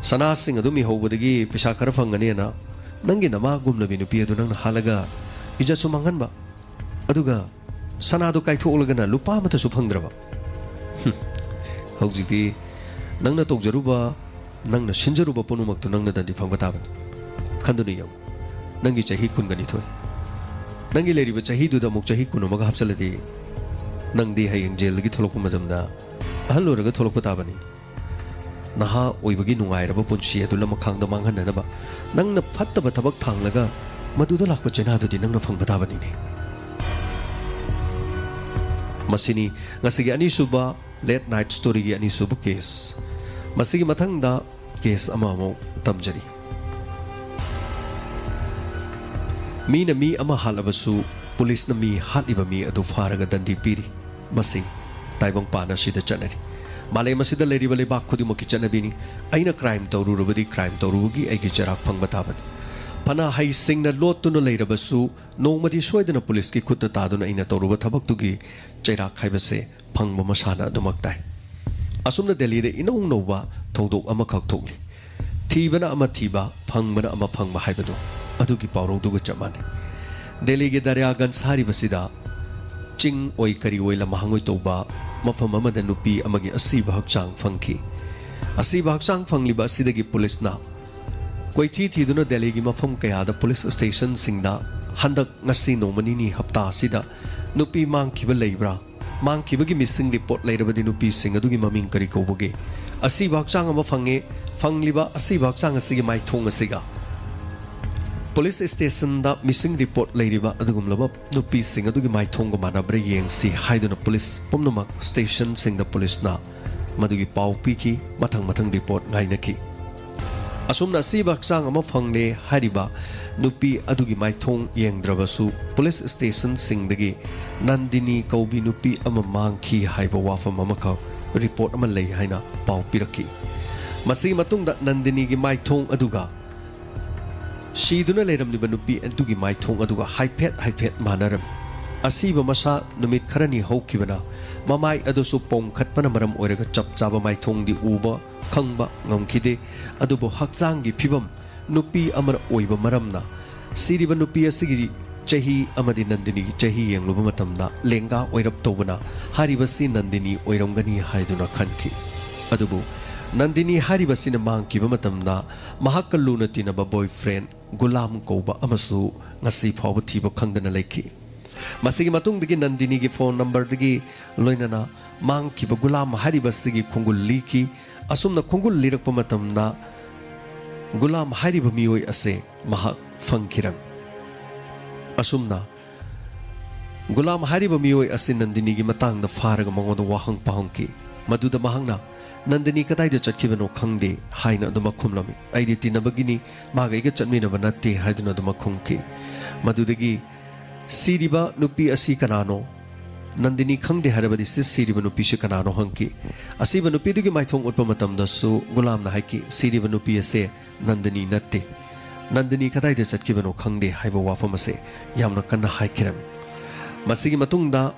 ꯁꯅꯥꯁꯤꯡ ꯑꯗꯨ ꯃꯤꯍꯧꯕꯗꯒꯤ ꯄꯩꯁꯥ ꯈꯔ ꯐꯪꯒꯅꯦꯅ ꯅꯪꯒꯤ ꯅꯃꯥꯒꯨꯝꯂꯕꯤ ꯅꯨꯄꯤ ꯑꯗꯨ ꯅꯪꯅ ꯍꯥꯠꯂꯒ ꯏꯖꯠꯁꯨ ꯃꯥꯡꯍꯟꯕ, ꯑꯗꯨꯒ ꯁꯅꯥꯗꯨ ꯀꯥꯏꯊꯣꯛꯂꯒꯅ ꯂꯨꯄꯥ ꯑꯃꯠꯇꯁꯨ ꯐꯪꯗ꯭ꯔꯕ꯫ ꯍꯨꯝ꯫ ꯍꯧꯖꯤꯛꯇꯤ ꯅꯪꯅ ꯇꯧꯖꯔꯨꯕ ꯅꯪꯅ ꯁꯤꯟꯖꯔꯨꯕ ꯄꯨꯝꯅꯃꯛꯇꯨ ꯅꯪꯅ ꯗꯟꯗꯤ ꯐꯪꯕ ꯇꯥꯕꯅꯤ꯫ ꯈꯟꯗꯨꯅ ꯌꯦꯡꯉꯨ, ꯅꯪꯒꯤ ꯆꯍꯤ ꯀꯨꯟꯒ ꯅꯤꯊꯣꯏ, ꯅꯪꯒꯤ ꯂꯩꯔꯤꯕ ꯆꯍꯤꯗꯨꯗ ꯑꯃꯨꯛ ꯆꯍꯤ ꯀꯨꯟ ꯑꯃꯒ ꯍꯥꯞꯆꯤꯜꯂꯗꯤ, ꯅꯪꯗꯤ ꯍꯌꯦꯡ ꯖꯦꯜꯗꯒꯤ ꯊꯣꯛꯂꯛꯄ ꯃꯇꯝꯗ ꯑꯍꯜ ꯑꯣꯏꯔꯒ ꯊꯣꯛꯂꯛꯄ ꯇꯥꯕꯅꯤ꯫ ꯅꯍꯥ ꯑꯣꯏꯕꯒꯤ ꯅꯨꯡꯉꯥꯏꯔꯕ ꯄꯨꯟꯁꯤ ꯑꯗꯨ ꯂꯃꯈꯥꯡꯗ ꯃꯥꯡꯍꯟꯅꯅꯕ ꯅꯪꯅ ꯐꯠꯇꯕ ꯊꯕꯛ ꯊꯥꯡꯂꯒ ꯃꯗꯨꯗ ꯂꯥꯛꯄ ꯆꯩꯅꯥꯗꯨꯗꯤ ꯅꯪꯅ ꯐꯪꯕ ꯇꯥꯕꯅꯤꯅꯦ꯫ ꯃꯁꯤꯅꯤ ꯉꯁꯤꯒꯤ ꯑꯅꯤꯁꯨꯕ ꯂꯦꯠ ꯅꯥꯏꯠ ꯁ꯭ꯇꯣꯔꯤꯒꯤ ꯑꯅꯤꯁꯨꯕ ꯀꯦꯁ꯫ ꯃꯁꯤꯒꯤ ꯃꯊꯪꯗ ꯀꯦꯁ ꯑꯃꯃꯨꯛ ꯇꯝꯖꯔꯤ꯫ ꯃꯤꯅ ꯃꯤ ꯑꯃ ꯍꯥꯠꯂꯕꯁꯨ ꯄꯨꯂꯤꯁꯅ ꯃꯤ ꯍꯥꯠꯂꯤꯕ ꯃꯤ ꯑꯗꯨ ꯐꯥꯔꯒ ꯗꯟꯗꯤ ꯄꯤꯔꯤ꯫ ꯃꯁꯤ ꯇꯥꯏꯕꯪꯄꯥꯟ ꯑꯁꯤꯗ ꯆꯠꯅꯔꯤ꯫ ꯃꯥꯂꯦꯝ ꯑꯁꯤꯗ ꯂꯩꯔꯤꯕ ꯂꯩꯕꯥꯛ ꯈꯨꯗꯤꯡꯃꯛꯀꯤ ꯆꯠꯅꯕꯤꯅꯤ꯫ ꯑꯩꯅ ꯀ꯭ꯔꯥꯏꯝ ꯇꯧꯔꯨꯔꯕꯗꯤ ꯀ꯭ꯔꯥꯏꯝ ꯇꯧꯔꯨꯕꯒꯤ ꯑꯩꯒꯤ ꯆꯩꯔꯥꯛ ꯐꯪꯕ ꯇꯥꯕꯅꯤ꯫ ꯐꯅ ꯍꯩꯁꯤꯡꯅ ꯂꯣꯠꯇꯨꯅ ꯂꯩꯔꯕꯁꯨ ꯅꯣꯡꯃꯗꯤ ꯁꯣꯏꯗꯅ ꯄꯨꯂꯤꯁꯀꯤ ꯈꯨꯠꯇ ꯇꯥꯗꯨꯅ ꯑꯩꯅ ꯇꯧꯔꯨꯕ ꯊꯕꯛꯇꯨꯒꯤ ꯆꯩꯔꯥꯛ ꯍꯥꯏꯕꯁꯦ ꯐꯪꯕ ꯃꯁꯥꯅ ꯑꯗꯨꯃꯛ ꯇꯥꯏ꯫ ꯑꯁꯨꯝꯅ ꯗꯦꯜꯂꯤꯗ ꯏꯅꯧ ꯅꯧꯕ ꯊꯧꯗꯣꯛ ꯑꯃꯈꯛ ꯊꯣꯛꯂꯤ꯫ ꯊꯤꯕꯅ ꯑꯃ ꯊꯤꯕ, ꯐꯪꯕꯅ ꯑꯃ ꯐꯪꯕ ꯍꯥꯏꯕꯗꯨ ꯑꯗꯨꯒꯤ ꯄꯥꯎꯔꯧꯗꯨꯒ ꯆꯞ ꯃꯥꯟꯅꯩ꯫ ꯗꯦꯜꯂꯤꯒꯤ ꯗꯔꯌꯥꯒꯟꯖ ꯍꯥꯏꯔꯤꯕꯁꯤꯗ ꯆꯤꯡ ꯑꯣꯏ ꯀꯔꯤ ꯑꯣꯏ ꯂꯝꯍꯥꯡ ꯑꯣꯏ ꯇꯧꯕ ꯃꯐꯝ ꯑꯃꯗ ꯅꯨꯄꯤ ꯑꯃꯒꯤ ꯑꯁꯤꯕ ꯍꯛꯆꯥꯡ ꯐꯪꯈꯤ꯫ ꯑꯁꯤꯕ ꯍꯛꯆꯥꯡ ꯐꯪꯂꯤꯕ ꯑꯁꯤꯗꯒꯤ ꯄꯨꯂꯤꯁꯅ ꯀꯣꯏꯊꯤ ꯊꯤꯗꯨꯅ ꯗꯦꯜꯂꯤꯒꯤ ꯃꯐꯝ ꯀꯌꯥꯗ ꯄꯨꯂꯤꯁ ꯁ꯭ꯇꯦꯁꯟꯁꯤꯡꯗ ꯍꯟꯗꯛ ꯉꯁꯤ ꯅꯣꯡꯃ ꯅꯤꯅꯤ ꯍꯞꯇꯥ ꯑꯁꯤꯗ ꯅꯨꯄꯤ ꯃꯥꯡꯈꯤꯕ ꯂꯩꯕ꯭ꯔꯥ? ꯃꯥꯡꯈꯤꯕꯒꯤ ꯃꯤꯁꯤꯡ ꯔꯤꯄꯣꯔꯠ ꯂꯩꯔꯕꯗꯤ ꯅꯨꯄꯤꯁꯤꯡ ꯑꯗꯨꯒꯤ ꯃꯃꯤꯡ ꯀꯔꯤ ꯀꯧꯕꯒꯦ? ꯑꯁꯤꯕ ꯍꯛꯆꯥꯡ ꯑꯃ ꯐꯪꯉꯦ, ꯐꯪꯂꯤꯕ ꯑꯁꯤꯕ ꯍꯛꯆꯥꯡ ꯑꯁꯤꯒꯤ ꯃꯥꯏꯊꯣꯡ ꯑꯁꯤꯒ ꯄꯨꯂꯤꯁ ꯁ꯭ꯇꯦꯁꯟꯗ ꯃꯤꯁꯤꯡ ꯔꯤꯄꯣꯔꯠ ꯂꯩꯔꯤꯕ ꯑꯗꯨꯒꯨꯝꯂꯕ ꯅꯨꯄꯤꯁꯤꯡ ꯑꯗꯨꯒꯤ ꯃꯥꯏꯊꯣꯡꯒ ꯃꯥꯟꯅꯕ꯭ꯔꯥ ꯌꯦꯡꯁꯤ ꯍꯥꯏꯗꯨꯅ ꯄꯨꯂꯤꯁ ꯄꯨꯝꯅꯃꯛ ꯁ꯭ꯇꯦꯁꯟꯁꯤꯡꯗ ꯄꯨꯂꯤꯁꯅ ꯃꯗꯨꯒꯤ ꯄꯥꯎ ꯄꯤꯈꯤ꯫ ꯃꯊꯪ ꯃꯊꯪ ꯔꯤꯄꯣꯔꯠ ꯉꯥꯏꯅꯈꯤ꯫ ꯑꯁꯨꯝꯅ ꯑꯁꯤꯕ ꯍꯛꯆꯥꯡ ꯑꯃ ꯐꯪꯂꯦ ꯍꯥꯏꯔꯤꯕ ꯅꯨꯄꯤ ꯑꯗꯨꯒꯤ ꯃꯥꯏꯊꯣꯡ ꯌꯦꯡꯗ꯭ꯔꯕꯁꯨ ꯄꯨꯂꯤꯁ ꯁ꯭ꯇꯦꯁꯟꯁꯤꯡꯗꯒꯤ ꯅꯟꯗꯤꯅꯤ ꯀꯧꯕꯤ ꯅꯨꯄꯤ ꯑꯃ ꯃꯥꯡꯈꯤ ꯍꯥꯏꯕ ꯋꯥꯐꯝ ꯑꯃꯈꯛ ꯔꯤꯄꯣꯔꯠ ꯑꯃ ꯂꯩ ꯍꯥꯏꯅ ꯄꯥꯎ ꯄꯤꯔꯛꯈꯤ꯫ ꯃꯁꯤꯒꯤ ꯃꯇꯨꯡꯗ ꯅꯟꯗꯤꯅꯤꯒꯤ ꯃꯥꯏꯊꯣꯡ ꯑꯗꯨꯒ ꯁꯤꯗꯨꯅ ꯂꯩꯔꯝꯂꯤꯕ ꯅꯨꯄꯤ ꯑꯗꯨꯒꯤ ꯃꯥꯏꯊꯣꯡ ꯑꯗꯨꯒ ꯍꯥꯏꯐꯦꯠ ꯍꯥꯏꯐꯦꯠ ꯃꯥꯟꯅꯔꯝꯃꯤ꯫ ꯑꯁꯤꯕ ꯃꯁꯥ ꯅꯨꯃꯤꯠ ꯈꯔꯅꯤ ꯍꯧꯈꯤꯕꯅ ꯃꯃꯥꯏ ꯑꯗꯨꯁꯨ ꯄꯣꯝꯈꯠꯄꯅ ꯃꯔꯝ ꯑꯣꯏꯔꯒ ꯆꯞ ꯆꯥꯕ ꯃꯥꯏꯊꯣꯡꯗꯤ ꯎꯕ ꯈꯪꯕ ꯉꯝꯈꯤꯗꯦ꯫ ꯑꯗꯨꯕꯨ ꯍꯛꯆꯥꯡꯒꯤ ꯐꯤꯕꯝ ꯅꯨꯄꯤ ꯑꯃ ꯑꯣꯏꯕ ꯃꯔꯝꯅ ꯁꯤꯔꯤꯕ ꯅꯨꯄꯤ ꯑꯁꯤꯒꯤ ꯆꯍꯤ ꯑꯃꯗꯤ ꯅꯟꯗꯤꯅꯤꯒꯤ ꯆꯍꯤ ꯌꯦꯡꯂꯨꯕ ꯃꯇꯝꯗ ꯂꯦꯡꯒꯥ ꯑꯣꯏꯔꯞ ꯇꯧꯕꯅ ꯍꯥꯏꯔꯤꯕꯁꯤ ꯅꯟꯗꯤꯅꯤ ꯑꯣꯏꯔꯝꯒꯅꯤ ꯍꯥꯏꯗꯨꯅ ꯈꯟꯈꯤ꯫ ꯑꯗꯨꯕꯨ ꯅꯟꯗꯤꯅꯤ ꯍꯥꯏꯔꯤꯕꯁꯤꯅ ꯃꯥꯡꯈꯤꯕ ꯃꯇꯝꯗ ꯃꯍꯥꯛꯀ ꯂꯨꯅ ꯇꯤꯟꯅꯕ ꯕꯣꯏꯐ꯭ꯔꯦꯟ ꯒꯨꯂꯥꯝ ꯀꯧꯕ ꯑꯃꯁꯨ ꯉꯁꯤ ꯐꯥꯎꯕ ꯊꯤꯕ ꯈꯪꯗꯅ ꯂꯩꯈꯤ꯫ ꯃꯁꯤꯒꯤ ꯃꯇꯨꯡꯗꯒꯤ ꯅꯟꯗꯤꯅꯤꯒꯤ ꯐꯣꯟ ꯅꯝꯕꯔꯗꯒꯤ ꯂꯣꯏꯅꯅ ꯃꯥꯡꯈꯤꯕ ꯒꯨꯂꯥꯝ ꯍꯥꯏꯔꯤꯕꯁꯤꯒꯤ ꯈꯣꯡꯒꯨꯜ ꯂꯤꯈꯤ꯫ ꯑꯁꯨꯝꯅ ꯈꯣꯡꯒꯨꯜ ꯂꯤꯔꯛꯄ ꯃꯇꯝꯗ ꯒꯨꯂꯥꯝ ꯍꯥꯏꯔꯤꯕ ꯃꯤꯑꯣꯏ ꯑꯁꯦ ꯃꯍꯥꯛ ꯐꯪꯈꯤꯔꯝꯃꯤ꯫ ꯑꯁꯨꯝꯅ ꯒꯨꯂꯥꯝ ꯍꯥꯏꯔꯤꯕ ꯃꯤꯑꯣꯏ ꯑꯁꯤ ꯅꯟꯗꯤꯅꯤꯒꯤ ꯃꯇꯥꯡꯗ ꯐꯥꯔꯒ ꯃꯉꯣꯟꯗ ꯋꯥꯍꯪ ꯄꯥꯎꯍꯪꯈꯤ꯫ ꯃꯗꯨꯗ ꯃꯍꯥꯛꯅ, "ꯅꯟꯗꯤꯅꯤ ꯀꯗꯥꯏꯗ ꯆꯠꯈꯤꯕꯅꯣ ꯈꯪꯗꯦ" ꯍꯥꯏꯅ ꯑꯗꯨꯃꯛ ꯈꯨꯝꯂꯝꯃꯤ꯫ "ꯑꯩꯗꯤ ꯇꯤꯟꯅꯕꯒꯤꯅꯤ, ꯃꯥꯒ ꯑꯩꯒ ꯆꯠꯃꯤꯟꯅꯕ ꯅꯠꯇꯦ" ꯍꯥꯏꯗꯨꯅ ꯑꯗꯨꯃꯛ ꯈꯨꯝꯈꯤ꯫ ꯃꯗꯨꯗꯒꯤ, "ꯁꯤꯔꯤꯕ ꯅꯨꯄꯤ ꯑꯁꯤ ꯀꯅꯥꯅꯣ? ꯅꯟꯗꯤꯅꯤ ꯈꯪꯗꯦ ꯍꯥꯏꯔꯕꯗꯤ ꯁꯤ ꯁꯤꯔꯤꯕ ꯅꯨꯄꯤꯁꯤ ꯀꯅꯥꯅꯣ?" ꯍꯪꯈꯤ꯫ ꯑꯁꯤꯕ ꯅꯨꯄꯤꯗꯨꯒꯤ ꯃꯥꯏꯊꯣꯡ ꯎꯠꯄ ꯃꯇꯝꯗꯁꯨ ꯒꯨꯂꯥꯝꯅ ꯍꯥꯏꯈꯤ, "ꯁꯤꯔꯤꯕ ꯅꯨꯄꯤ ꯑꯁꯦ ꯅꯟꯗꯤꯅꯤ ꯅꯠꯇꯦ꯫ ꯅꯟꯗꯤꯅꯤ ꯀꯗꯥꯏꯗ ꯆꯠꯈꯤꯕꯅꯣ ꯈꯪꯗꯦ" ꯍꯥꯏꯕ ꯋꯥꯐꯝ ꯑꯁꯦ ꯌꯥꯝꯅ ꯀꯟꯅ ꯍꯥꯏꯈꯤꯔꯝꯃꯤ꯫ ꯃꯁꯤꯒꯤ ꯃꯇꯨꯡꯗ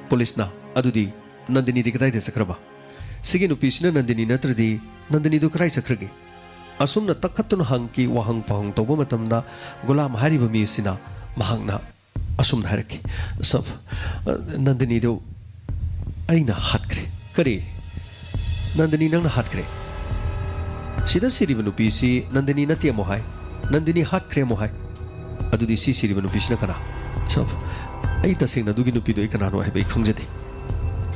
ꯄꯨꯂꯤꯁꯅ, "ꯑꯗꯨꯗꯤ ꯅꯟꯗꯤꯅꯤꯗꯤ ꯀꯗꯥꯏꯗ ꯆꯠꯈ꯭ꯔꯕ? ꯁꯤꯒꯤ ꯅꯨꯄꯤꯁꯤꯅ ꯅꯟꯗꯤꯅꯤ ꯅꯠꯇ꯭ꯔꯗꯤ ꯅꯟꯗꯤꯅꯤꯗꯨ ꯀꯗꯥꯏ ꯆꯠꯈ꯭ꯔꯒꯦ?" ꯑꯁꯨꯝꯅ ꯇꯛꯈꯠꯇꯨꯅ ꯍꯪꯈꯤ꯫ ꯋꯥꯍꯪ ꯄꯥꯎꯍꯪ ꯇꯧꯕ ꯃꯇꯝꯗ ꯒꯨꯂꯥꯝ ꯍꯥꯏꯔꯤꯕ ꯃꯤ ꯑꯁꯤꯅ ꯃꯍꯥꯛꯅ ꯑꯁꯨꯝꯅ ꯍꯥꯏꯔꯛꯈꯤ, "ꯁꯥꯕ, ꯅꯟꯗꯤꯅꯤꯗꯨ ꯑꯩꯅ ꯍꯥꯠꯈ꯭ꯔꯦ꯫" "ꯀꯔꯤ? ꯅꯟꯗꯤꯅꯤ ꯅꯪꯅ ꯍꯥꯠꯈ꯭ꯔꯦ? ꯁꯤꯗ ꯁꯤꯔꯤꯕ ꯅꯨꯄꯤꯁꯤ ꯅꯟꯗꯤꯅꯤ ꯅꯠꯇꯦ ꯑꯃꯨꯛ ꯍꯥꯏ, ꯅꯟꯗꯤꯅꯤ ꯍꯥꯠꯈ꯭ꯔꯦ ꯑꯃꯨꯛ ꯍꯥꯏ꯫ ꯑꯗꯨꯗꯤ ꯁꯤ ꯁꯤꯔꯤꯕ ꯅꯨꯄꯤꯁꯤꯅ ꯀꯅꯥ?" "ꯁꯥꯕ, ꯑꯩ ꯇꯁꯦꯡꯅ ꯑꯗꯨꯒꯤ ꯅꯨꯄꯤꯗꯣ ꯑꯩ ꯀꯅꯥꯅꯣ ꯍꯥꯏꯕ ꯑꯩ ꯈꯪꯖꯗꯦ꯫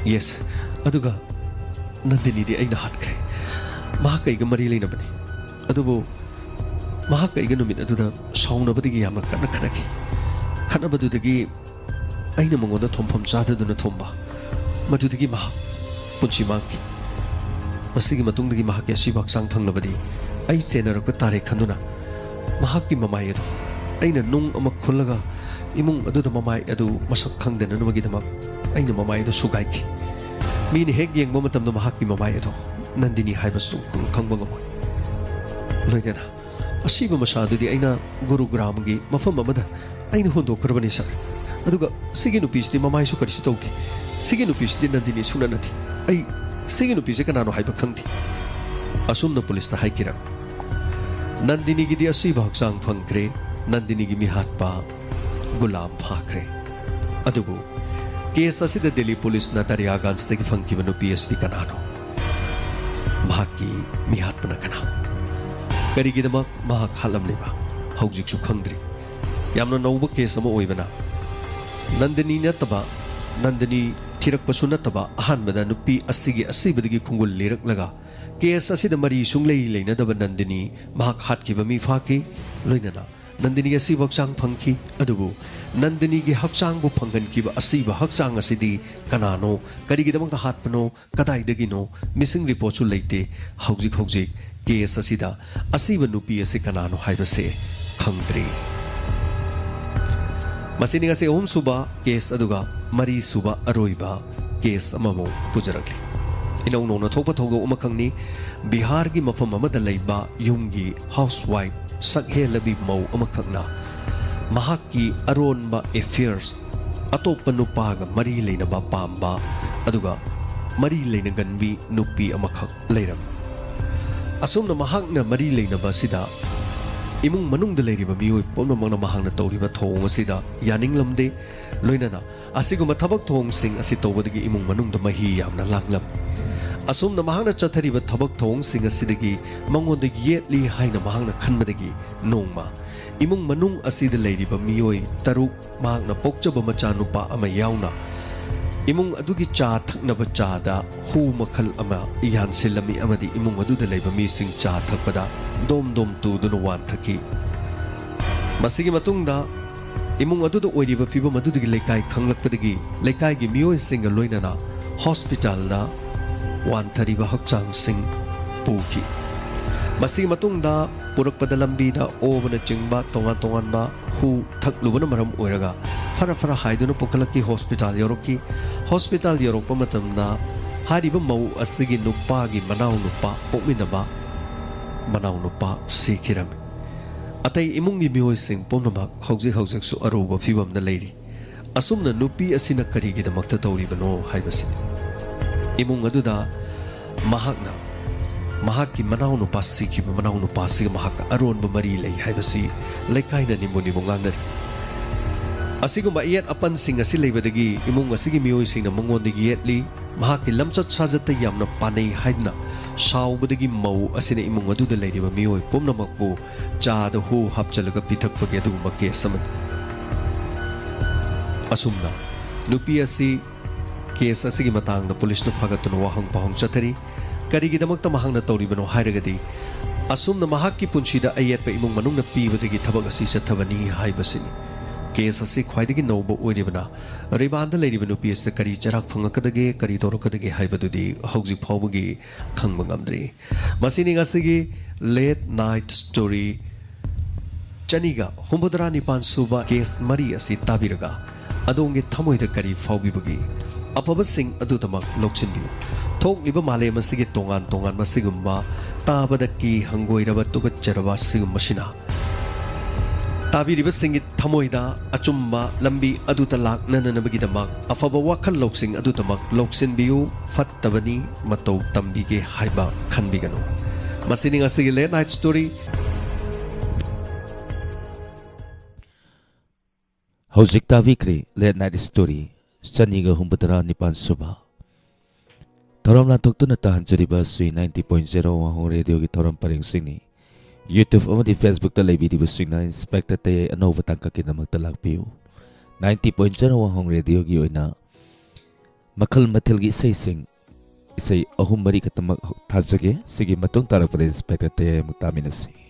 ꯌꯦꯁ, ꯑꯗꯨꯒ ꯅꯟꯗꯤꯅꯤꯗꯤ ꯑꯩꯅ ꯍꯥꯠꯈ꯭ꯔꯦ꯫ ꯃꯍꯥꯛꯀ ꯑꯩꯒ ꯃꯔꯤ ꯂꯩꯅꯕꯅꯤ꯫ ꯑꯗꯨꯕꯨ ꯃꯍꯥꯛꯀ ꯑꯩꯒ ꯅꯨꯃꯤꯠ ꯑꯗꯨꯗ ꯁꯥꯎꯅꯕꯗꯒꯤ ꯌꯥꯝꯅ ꯀꯟꯅ ꯈꯠꯅꯈꯤ꯫ ꯈꯠꯅꯕꯗꯨꯗꯒꯤ ꯑꯩꯅ ꯃꯉꯣꯟꯗ ꯊꯣꯝꯐꯝ ꯆꯥꯗꯗꯨꯅ ꯊꯣꯝꯕ, ꯃꯗꯨꯗꯒꯤ ꯃꯍꯥꯛ ꯄꯨꯟꯁꯤ ꯃꯥꯡꯈꯤ꯫ ꯃꯁꯤꯒꯤ ꯃꯇꯨꯡꯗꯒꯤ ꯃꯍꯥꯛꯀꯤ ꯑꯁꯤꯕ ꯍꯛꯆꯥꯡ ꯐꯪꯂꯕꯗꯤ ꯑꯩ ꯆꯦꯟꯅꯔꯛꯄ ꯇꯥꯔꯦ ꯈꯟꯗꯨꯅ ꯃꯍꯥꯛꯀꯤ ꯃꯃꯥꯏ ꯑꯗꯨ ꯑꯩꯅ ꯅꯨꯡ ꯑꯃ ꯈꯨꯜꯂꯒ ꯏꯃꯨꯡ ꯑꯗꯨꯗ ꯃꯃꯥꯏ ꯑꯗꯨ ꯃꯁꯛ ꯈꯪꯗꯅꯅꯕꯒꯤꯗꯃꯛ ꯑꯩꯅ ꯃꯃꯥꯏ ꯑꯗꯨ ꯁꯨꯒꯥꯏꯈꯤ꯫ ꯃꯤꯅ ꯍꯦꯛ ꯌꯦꯡꯕ ꯃꯇꯝꯗ ꯃꯍꯥꯛꯀꯤ ꯃꯃꯥꯏ ꯑꯗꯨ ꯅꯟꯗꯤꯅꯤ ꯍꯥꯏꯕꯁꯨ ꯈꯪꯕ ꯉꯝꯃꯣꯏ꯫ ꯂꯣꯏꯅꯅ ꯑꯁꯤꯕ ꯃꯁꯥ ꯑꯗꯨꯗꯤ ꯑꯩꯅ ꯒꯨꯔꯨꯒ꯭ꯔꯥꯝꯒꯤ ꯃꯐꯝ ꯑꯃꯗ ꯑꯩꯅ ꯍꯨꯟꯗꯣꯛꯈ꯭ꯔꯕꯅꯤ, ꯁꯥꯔ꯫ ꯑꯗꯨꯒ ꯁꯤꯒꯤ ꯅꯨꯄꯤꯁꯤꯗꯤ ꯃꯃꯥꯏꯁꯨ ꯀꯔꯤꯁꯨ ꯇꯧꯗꯦ꯫ ꯁꯤꯒꯤ ꯅꯨꯄꯤꯁꯤꯗꯤ ꯅꯟꯗꯤꯅꯤ ꯁꯨꯡꯅ ꯅꯠꯇꯦ꯫ ꯑꯩ ꯁꯤꯒꯤ ꯅꯨꯄꯤꯁꯦ ꯀꯅꯥꯅꯣ ꯍꯥꯏꯕ ꯈꯪꯗꯦ꯫" ꯑꯁꯨꯝꯅ ꯄꯨꯂꯤꯁꯇ ꯍꯥꯏꯈꯤꯔꯝꯃꯤ꯫ ꯅꯟꯗꯤꯅꯤꯒꯤꯗꯤ ꯑꯁꯤꯕ ꯍꯛꯆꯥꯡ ꯐꯪꯈ꯭ꯔꯦ꯫ ꯅꯟꯗꯤꯅꯤꯒꯤ ꯃꯤꯍꯥꯠꯄ ꯒꯨꯂꯥꯝ ꯐꯥꯈ꯭ꯔꯦ꯫ ꯑꯗꯨꯕꯨ ꯀꯦꯁ ꯑꯁꯤꯗ ꯗꯤꯜꯂꯤ ꯄꯨꯂꯤꯁꯅ ꯗꯔꯤꯌꯥꯒꯟꯖꯇꯒꯤ ꯐꯪꯈꯤꯕ ꯅꯨꯄꯤ ꯑꯁꯤꯗꯤ ꯀꯅꯥꯅꯣ? ꯃꯍꯥꯛꯀꯤ ꯃꯤꯍꯥꯠꯄꯅ ꯀꯅꯥ? ꯀꯔꯤꯒꯤꯗꯃꯛ ꯃꯍꯥꯛ ꯍꯥꯠꯂꯝꯂꯤꯕ? ꯍꯧꯖꯤꯛꯁꯨ ꯈꯪꯗ꯭ꯔꯤ꯫ ꯌꯥꯝꯅ ꯅꯧꯕ ꯀꯦꯁ ꯑꯃ ꯑꯣꯏꯕꯅ, ꯅꯟꯗꯤꯅꯤ ꯅꯠꯇꯕ, ꯅꯟꯗꯤꯅꯤ ꯊꯤꯔꯛꯄꯁꯨ ꯅꯠꯇꯕ, ꯑꯍꯥꯟꯕꯗ ꯅꯨꯄꯤ ꯑꯁꯤꯒꯤ ꯑꯁꯤꯕꯗꯒꯤ ꯈꯣꯡꯒꯨꯜ ꯂꯤꯔꯛꯂꯒ, ꯀꯦꯁ ꯑꯁꯤꯗ ꯃꯔꯤ ꯁꯨꯡꯂꯩ ꯂꯩꯅꯗꯕ ꯅꯟꯗꯤꯅꯤ ꯃꯍꯥꯛ ꯍꯥꯠꯈꯤꯕ ꯃꯤ ꯐꯥꯈꯤ꯫ ꯂꯣꯏꯅꯅ ꯅꯟꯗꯤꯅꯤ ꯑꯁꯤꯕ ꯍꯛꯆꯥꯡ ꯐꯪꯈꯤ꯫ ꯑꯗꯨꯕꯨ ꯅꯟꯗꯤꯅꯤꯒꯤ ꯍꯛꯆꯥꯡꯕꯨ ꯐꯪꯍꯟꯈꯤꯕ ꯑꯁꯤꯕ ꯍꯛꯆꯥꯡ ꯑꯁꯤꯗꯤ ꯀꯅꯥꯅꯣ, ꯀꯔꯤꯒꯤꯗꯃꯛꯇ ꯍꯥꯠꯄꯅꯣ, ꯀꯗꯥꯏꯗꯒꯤꯅꯣ? ꯃꯤꯁꯤꯡ ꯔꯤꯄꯣꯔꯠꯁꯨ ꯂꯩꯇꯦ꯫ ꯍꯧꯖꯤꯛ ꯍꯧꯖꯤꯛ ꯀꯦꯁ ꯑꯁꯤꯗ ꯑꯁꯤꯕ ꯅꯨꯄꯤ ꯑꯁꯤ ꯀꯅꯥꯅꯣ ꯍꯥꯏꯕꯁꯦ ꯈꯪꯗ꯭ꯔꯤ꯫ ꯃꯁꯤꯅꯤ ꯉꯁꯤ ꯑꯍꯨꯝꯁꯨꯕ ꯀꯦꯁ ꯑꯗꯨꯒ ꯃꯔꯤꯁꯨꯕ ꯑꯔꯣꯏꯕ ꯀꯦꯁ ꯑꯃꯃꯨꯛ ꯄꯨꯖꯔꯛꯂꯤ꯫ ꯏꯅꯧ ꯅꯧꯅ ꯊꯣꯛꯄ ꯊꯧꯗꯣꯛ ꯑꯃꯈꯛꯅꯤ꯫ ꯕꯤꯍꯥꯔꯒꯤ ꯃꯐꯝ ꯑꯃꯗ ꯂꯩꯕ ꯌꯨꯝꯒꯤ ꯍꯥꯎꯁ ꯋꯥꯏꯐ, ꯁꯛꯍꯦꯜꯂꯕꯤ ꯃꯧ ꯑꯃꯈꯛꯅ ꯃꯍꯥꯛꯀꯤ ꯑꯔꯣꯟꯕ ꯑꯦꯐꯤꯌꯔꯁ, ꯑꯇꯣꯞꯄ ꯅꯨꯄꯥꯒ ꯃꯔꯤ ꯂꯩꯅꯕ ꯄꯥꯝꯕ, ꯑꯗꯨꯒ ꯃꯔꯤ ꯂꯩꯅꯒꯟꯕꯤ ꯅꯨꯄꯤ ꯑꯃꯈꯛ ꯂꯩꯔꯝꯃꯤ꯫ ꯑꯁꯨꯝꯅ ꯃꯍꯥꯛꯅ ꯃꯔꯤ ꯂꯩꯅꯕ ꯑꯁꯤꯗ ꯏꯃꯨꯡ ꯃꯅꯨꯡꯗ ꯂꯩꯔꯤꯕ ꯃꯤꯑꯣꯏ ꯄꯨꯝꯅꯃꯛꯅ ꯃꯍꯥꯛꯅ ꯇꯧꯔꯤꯕ ꯊꯧꯑꯣꯡ ꯑꯁꯤꯗ ꯌꯥꯅꯤꯡꯂꯝꯗꯦ꯫ ꯂꯣꯏꯅꯅ ꯑꯁꯤꯒꯨꯝꯕ ꯊꯕꯛ ꯊꯧꯑꯣꯡꯁꯤꯡ ꯑꯁꯤ ꯇꯧꯕꯗꯒꯤ ꯏꯃꯨꯡ ꯃꯅꯨꯡꯗ ꯃꯍꯤ ꯌꯥꯝꯅ ꯂꯥꯡꯂꯝꯃꯤ꯫ ꯑꯁꯨꯝꯅ ꯃꯍꯥꯛꯅ ꯆꯠꯊꯔꯤꯕ ꯊꯕꯛ ꯊꯧꯑꯣꯡꯁꯤꯡ ꯑꯁꯤꯗꯒꯤ ꯃꯉꯣꯟꯗ ꯌꯦꯠꯂꯤ ꯍꯥꯏꯅ ꯃꯍꯥꯛꯅ ꯈꯟꯕꯗꯒꯤ ꯅꯣꯡꯃ ꯏꯃꯨꯡ ꯃꯅꯨꯡ ꯑꯁꯤꯗ ꯂꯩꯔꯤꯕ ꯃꯤꯑꯣꯏ ꯇꯔꯨꯛ, ꯃꯍꯥꯛꯅ ꯄꯣꯛꯆꯕ ꯃꯆꯥꯅꯨꯄꯥ ꯑꯃ ꯌꯥꯎꯅ, ꯏꯃꯨꯡ ꯑꯗꯨꯒꯤ ꯆꯥ ꯊꯛꯅꯕ ꯆꯥꯗ ꯍꯨ ꯃꯈꯜ ꯑꯃ ꯌꯥꯟꯁꯤꯜꯂꯝꯃꯤ ꯑꯃꯗꯤ ꯏꯃꯨꯡ ꯑꯗꯨꯗ ꯂꯩꯕ ꯃꯤꯁꯤꯡ ꯆꯥ ꯊꯛꯄꯗ ꯗꯣꯝ ꯗꯣꯝ ꯇꯨꯗꯨꯅ ꯋꯥꯟꯊꯈꯤ꯫ ꯃꯁꯤꯒꯤ ꯃꯇꯨꯡꯗ ꯏꯃꯨꯡ ꯑꯗꯨꯗ ꯑꯣꯏꯔꯤꯕ ꯐꯤꯕꯝ ꯑꯗꯨꯗꯒꯤ ꯂꯩꯀꯥꯏ ꯈꯪꯂꯛꯄꯗꯒꯤ ꯂꯩꯀꯥꯏꯒꯤ ꯃꯤꯑꯣꯏꯁꯤꯡꯒ ꯂꯣꯏꯅꯅ ꯍꯣꯁꯄꯤꯇꯥꯜꯗ ꯋꯥꯟꯊꯔꯤꯕ ꯍꯛꯆꯥꯡꯁꯤꯡ ꯄꯨꯈꯤ꯫ ꯃꯁꯤꯒꯤ ꯃꯇꯨꯡꯗ ꯄꯨꯔꯛꯄꯗ ꯂꯝꯕꯤꯗ ꯑꯣꯕꯅꯆꯤꯡꯕ ꯇꯣꯉꯥꯟ ꯇꯣꯉꯥꯟꯕ ꯍꯨ ꯊꯛꯂꯨꯕꯅ ꯃꯔꯝ ꯑꯣꯏꯔꯒ ꯐꯔ ꯐꯔ ꯍꯥꯏꯗꯨꯅ ꯄꯨꯈꯠꯂꯛꯈꯤ꯫ ꯍꯣꯁꯄꯤꯇꯥꯜ ꯌꯧꯔꯛꯈꯤ꯫ ꯍꯣꯁꯄꯤꯇꯥꯜ ꯌꯧꯔꯛꯄ ꯃꯇꯝꯗ ꯍꯥꯏꯔꯤꯕ ꯃꯧ ꯑꯁꯤꯒꯤ ꯅꯨꯄꯥꯒꯤ ꯃꯅꯥꯎꯅꯨꯄꯥ ꯄꯣꯛꯃꯤꯟꯅꯕ ꯃꯅꯥꯎꯅꯨꯄꯥ ꯁꯤꯈꯤꯔꯝꯃꯤ꯫ ꯑꯇꯩ ꯏꯃꯨꯡꯒꯤ ꯃꯤꯑꯣꯏꯁꯤꯡ ꯄꯨꯝꯅꯃꯛ ꯍꯧꯖꯤꯛ ꯍꯧꯖꯤꯛꯁꯨ ꯑꯔꯨꯕ ꯐꯤꯕꯝꯗ ꯂꯩꯔꯤ꯫ ꯑꯁꯨꯝꯅ ꯅꯨꯄꯤ ꯑꯁꯤꯅ ꯀꯔꯤꯒꯤꯗꯃꯛꯇ ꯇꯧꯔꯤꯕꯅꯣ ꯍꯥꯏꯕꯁꯤꯅꯤ꯫ ꯏꯃꯨꯡ ꯑꯗꯨꯗ ꯃꯍꯥꯛꯅ ꯃꯍꯥꯛꯀꯤ ꯃꯅꯥꯎꯅꯨꯄꯥ ꯁꯤꯈꯤꯕ ꯃꯅꯥꯎꯅꯨꯄꯥ ꯑꯁꯤꯒ ꯃꯍꯥꯛꯀ ꯑꯔꯣꯟꯕ ꯃꯔꯤ ꯂꯩ ꯍꯥꯏꯕꯁꯤ ꯂꯩꯀꯥꯏꯅ ꯅꯤꯝꯕꯨ ꯅꯤꯝꯕꯨ ꯉꯥꯡꯅꯔꯤ꯫ ꯑꯁꯤꯒꯨꯝꯕ ꯑꯌꯦꯠ ꯑꯄꯟꯁꯤꯡ ꯑꯁꯤ ꯂꯩꯕꯗꯒꯤ ꯏꯃꯨꯡ ꯑꯁꯤꯒꯤ ꯃꯤꯑꯣꯏꯁꯤꯡꯅ ꯃꯉꯣꯟꯗ ꯌꯦꯠꯂꯤ꯫ ꯃꯍꯥꯛꯀꯤ ꯂꯝꯆꯠ ꯁꯥꯖꯠꯇ ꯌꯥꯝꯅ ꯄꯥꯅꯩ ꯍꯥꯏꯗꯨꯅ ꯁꯥꯎꯕꯗꯒꯤ ꯃꯧ ꯑꯁꯤꯅ ꯏꯃꯨꯡ ꯑꯗꯨꯗ ꯂꯩꯔꯤꯕ ꯃꯤꯑꯣꯏ ꯄꯨꯝꯅꯃꯛꯄꯨ ꯆꯥꯗ ꯍꯨ ꯍꯥꯞꯆꯤꯜꯂꯒ ꯄꯤꯊꯛꯄꯒꯤ ꯑꯗꯨꯒꯨꯝꯕ ꯀꯦꯁ ꯑꯃꯅꯤ꯫ ꯑꯁꯨꯝꯅ ꯅꯨꯄꯤ ꯑꯁꯤ ꯀꯦꯁ ꯑꯁꯤꯒꯤ ꯃꯇꯥꯡꯗ ꯄꯨꯂꯤꯁꯅ ꯐꯥꯒꯠꯇꯨꯅ ꯋꯥꯍꯪ ꯄꯥꯎꯍꯪ ꯆꯠꯊꯔꯤ꯫ ꯀꯔꯤꯒꯤꯗꯃꯛꯇ ꯃꯍꯥꯛꯅ ꯇꯧꯔꯤꯕꯅꯣ ꯍꯥꯏꯔꯒꯗꯤ, ꯑꯁꯨꯝꯅ ꯃꯍꯥꯛꯀꯤ ꯄꯨꯟꯁꯤꯗ ꯑꯌꯦꯠꯄ ꯏꯃꯨꯡ ꯃꯅꯨꯡꯅ ꯄꯤꯕꯗꯒꯤ ꯊꯕꯛ ꯑꯁꯤ ꯆꯠꯊꯕꯅꯤ ꯍꯥꯏꯕꯁꯤꯅꯤ꯫ ꯀꯦꯁ ꯑꯁꯤ ꯈ꯭ꯋꯥꯏꯗꯒꯤ ꯅꯧꯕ ꯑꯣꯏꯔꯤꯕꯅ, ꯔꯤꯃꯥꯟꯗ ꯂꯩꯔꯤꯕ ꯅꯨꯄꯤ ꯑꯁꯤꯗ ꯀꯔꯤ ꯆꯩꯔꯥꯛ ꯐꯪꯉꯛꯀꯗꯒꯦ, ꯀꯔꯤ ꯇꯧꯔꯛꯀꯗꯒꯦ ꯍꯥꯏꯕꯗꯨꯗꯤ ꯍꯧꯖꯤꯛ ꯐꯥꯎꯕꯒꯤ ꯈꯪꯕ ꯉꯝꯗ꯭ꯔꯤ꯫ ꯃꯁꯤꯅꯤ ꯉꯁꯤꯒꯤ ꯂꯦꯠ ꯅꯥꯏꯠ ꯁ꯭ꯇꯣꯔꯤ ꯆꯅꯤꯒ ꯍꯨꯝꯐꯨꯇꯔꯥ ꯅꯤꯄꯥꯟ ꯁꯨꯕ ꯀꯦꯁ ꯃꯔꯤ ꯑꯁꯤ ꯇꯥꯕꯤꯔꯒ ꯑꯗꯣꯝꯒꯤ ꯊꯃꯣꯏꯗ ꯀꯔꯤ ꯐꯥꯎꯕꯤꯕꯒꯦ? ꯑꯐꯕꯁꯤꯡ ꯑꯗꯨꯗꯃꯛ ꯂꯧꯁꯤꯟꯕꯤꯌꯨ꯫ ꯊꯣꯛꯂꯤꯕ ꯃꯥꯂꯦꯝ ꯑꯁꯤꯒꯤ ꯇꯣꯉꯥꯟ ꯇꯣꯉꯥꯟꯕ ꯁꯤꯒꯨꯝꯕ ꯇꯥꯕꯗ ꯀꯤ ꯍꯪꯒꯣꯏꯔꯕ ꯇꯨꯀꯠꯆꯔꯕ ꯁꯤꯒꯨꯝꯕꯁꯤꯅ ꯇꯥꯕꯤꯔꯤꯕꯁꯤꯡꯒꯤ ꯊꯃꯣꯏꯗ ꯑꯆꯨꯝꯕ ꯂꯝꯕꯤ ꯑꯗꯨꯗ ꯂꯥꯛꯅꯅꯕꯒꯤꯗꯃꯛ ꯑꯐꯕ ꯋꯥꯈꯜ ꯂꯧꯁꯤꯡ ꯑꯗꯨꯗꯃꯛ ꯂꯧꯁꯤꯟꯕꯤꯌꯨ꯫ ꯐꯠꯇꯕꯅꯤ ꯃꯇꯧ ꯇꯝꯕꯤꯒꯦ ꯍꯥꯏꯕ ꯈꯟꯕꯤꯒꯅꯨ꯫ ꯃꯁꯤꯅꯤ ꯉꯁꯤꯒꯤ ꯂꯦꯠ ꯅꯥꯏꯠ ꯁ꯭ꯇꯣꯔꯤ꯫ ꯍꯧꯖꯤꯛ ꯇꯥꯕꯤꯈ꯭ꯔꯦ ꯂꯦꯠ ꯅꯥꯏꯠ ꯁ꯭ꯇꯣꯔꯤ ꯆꯅꯤꯒ ꯍꯨꯝꯐꯨꯇꯔꯥ ꯅꯤꯄꯥꯟ ꯁꯨꯕ꯫ ꯊꯧꯔꯝ ꯂꯥꯟꯊꯣꯛꯇꯨꯅ ꯇꯥꯍꯟꯖꯔꯤꯕ ꯁꯨꯏ ꯅꯥꯏꯟꯇꯤ ꯄꯣꯏꯟ ꯖꯦꯔꯣ ꯋꯥꯍꯣꯡ ꯔꯦꯗꯤꯑꯣꯒꯤ ꯊꯧꯔꯝ ꯄꯔꯦꯡꯁꯤꯡꯅꯤ꯫ YouTube ꯑꯃꯗꯤ Facebookꯇ ꯂꯩꯕꯤꯔꯤꯕꯁꯤꯡꯅ ꯏꯟꯁꯄꯦꯛꯇꯔ ꯇꯌꯥꯏ ꯑꯅꯧꯕ ꯇꯥꯡꯀꯛꯀꯤꯗꯃꯛꯇ ꯂꯥꯛꯄꯤꯌꯨ꯫ ꯅꯥꯏꯟꯇꯤ ꯄꯣꯏꯟ ꯖꯦꯔꯣ ꯋꯥꯍꯣꯡ ꯔꯦꯗꯤꯑꯣꯒꯤ ꯑꯣꯏꯅ ꯃꯈꯜ ꯃꯊꯦꯜꯒꯤ ꯏꯁꯩꯁꯤꯡ, ꯏꯁꯩ ꯑꯍꯨꯝ ꯃꯔꯤ ꯈꯛꯇꯃꯛ ꯊꯥꯖꯒꯦ꯫ ꯁꯤꯒꯤ ꯃꯇꯨꯡ ꯇꯥꯔꯛꯄꯗ ꯏꯟꯁꯄꯦꯛꯇꯔ ꯇꯌꯥꯏ ꯑꯃꯨꯛ ꯇꯥꯃꯤꯟꯅꯁꯤ꯫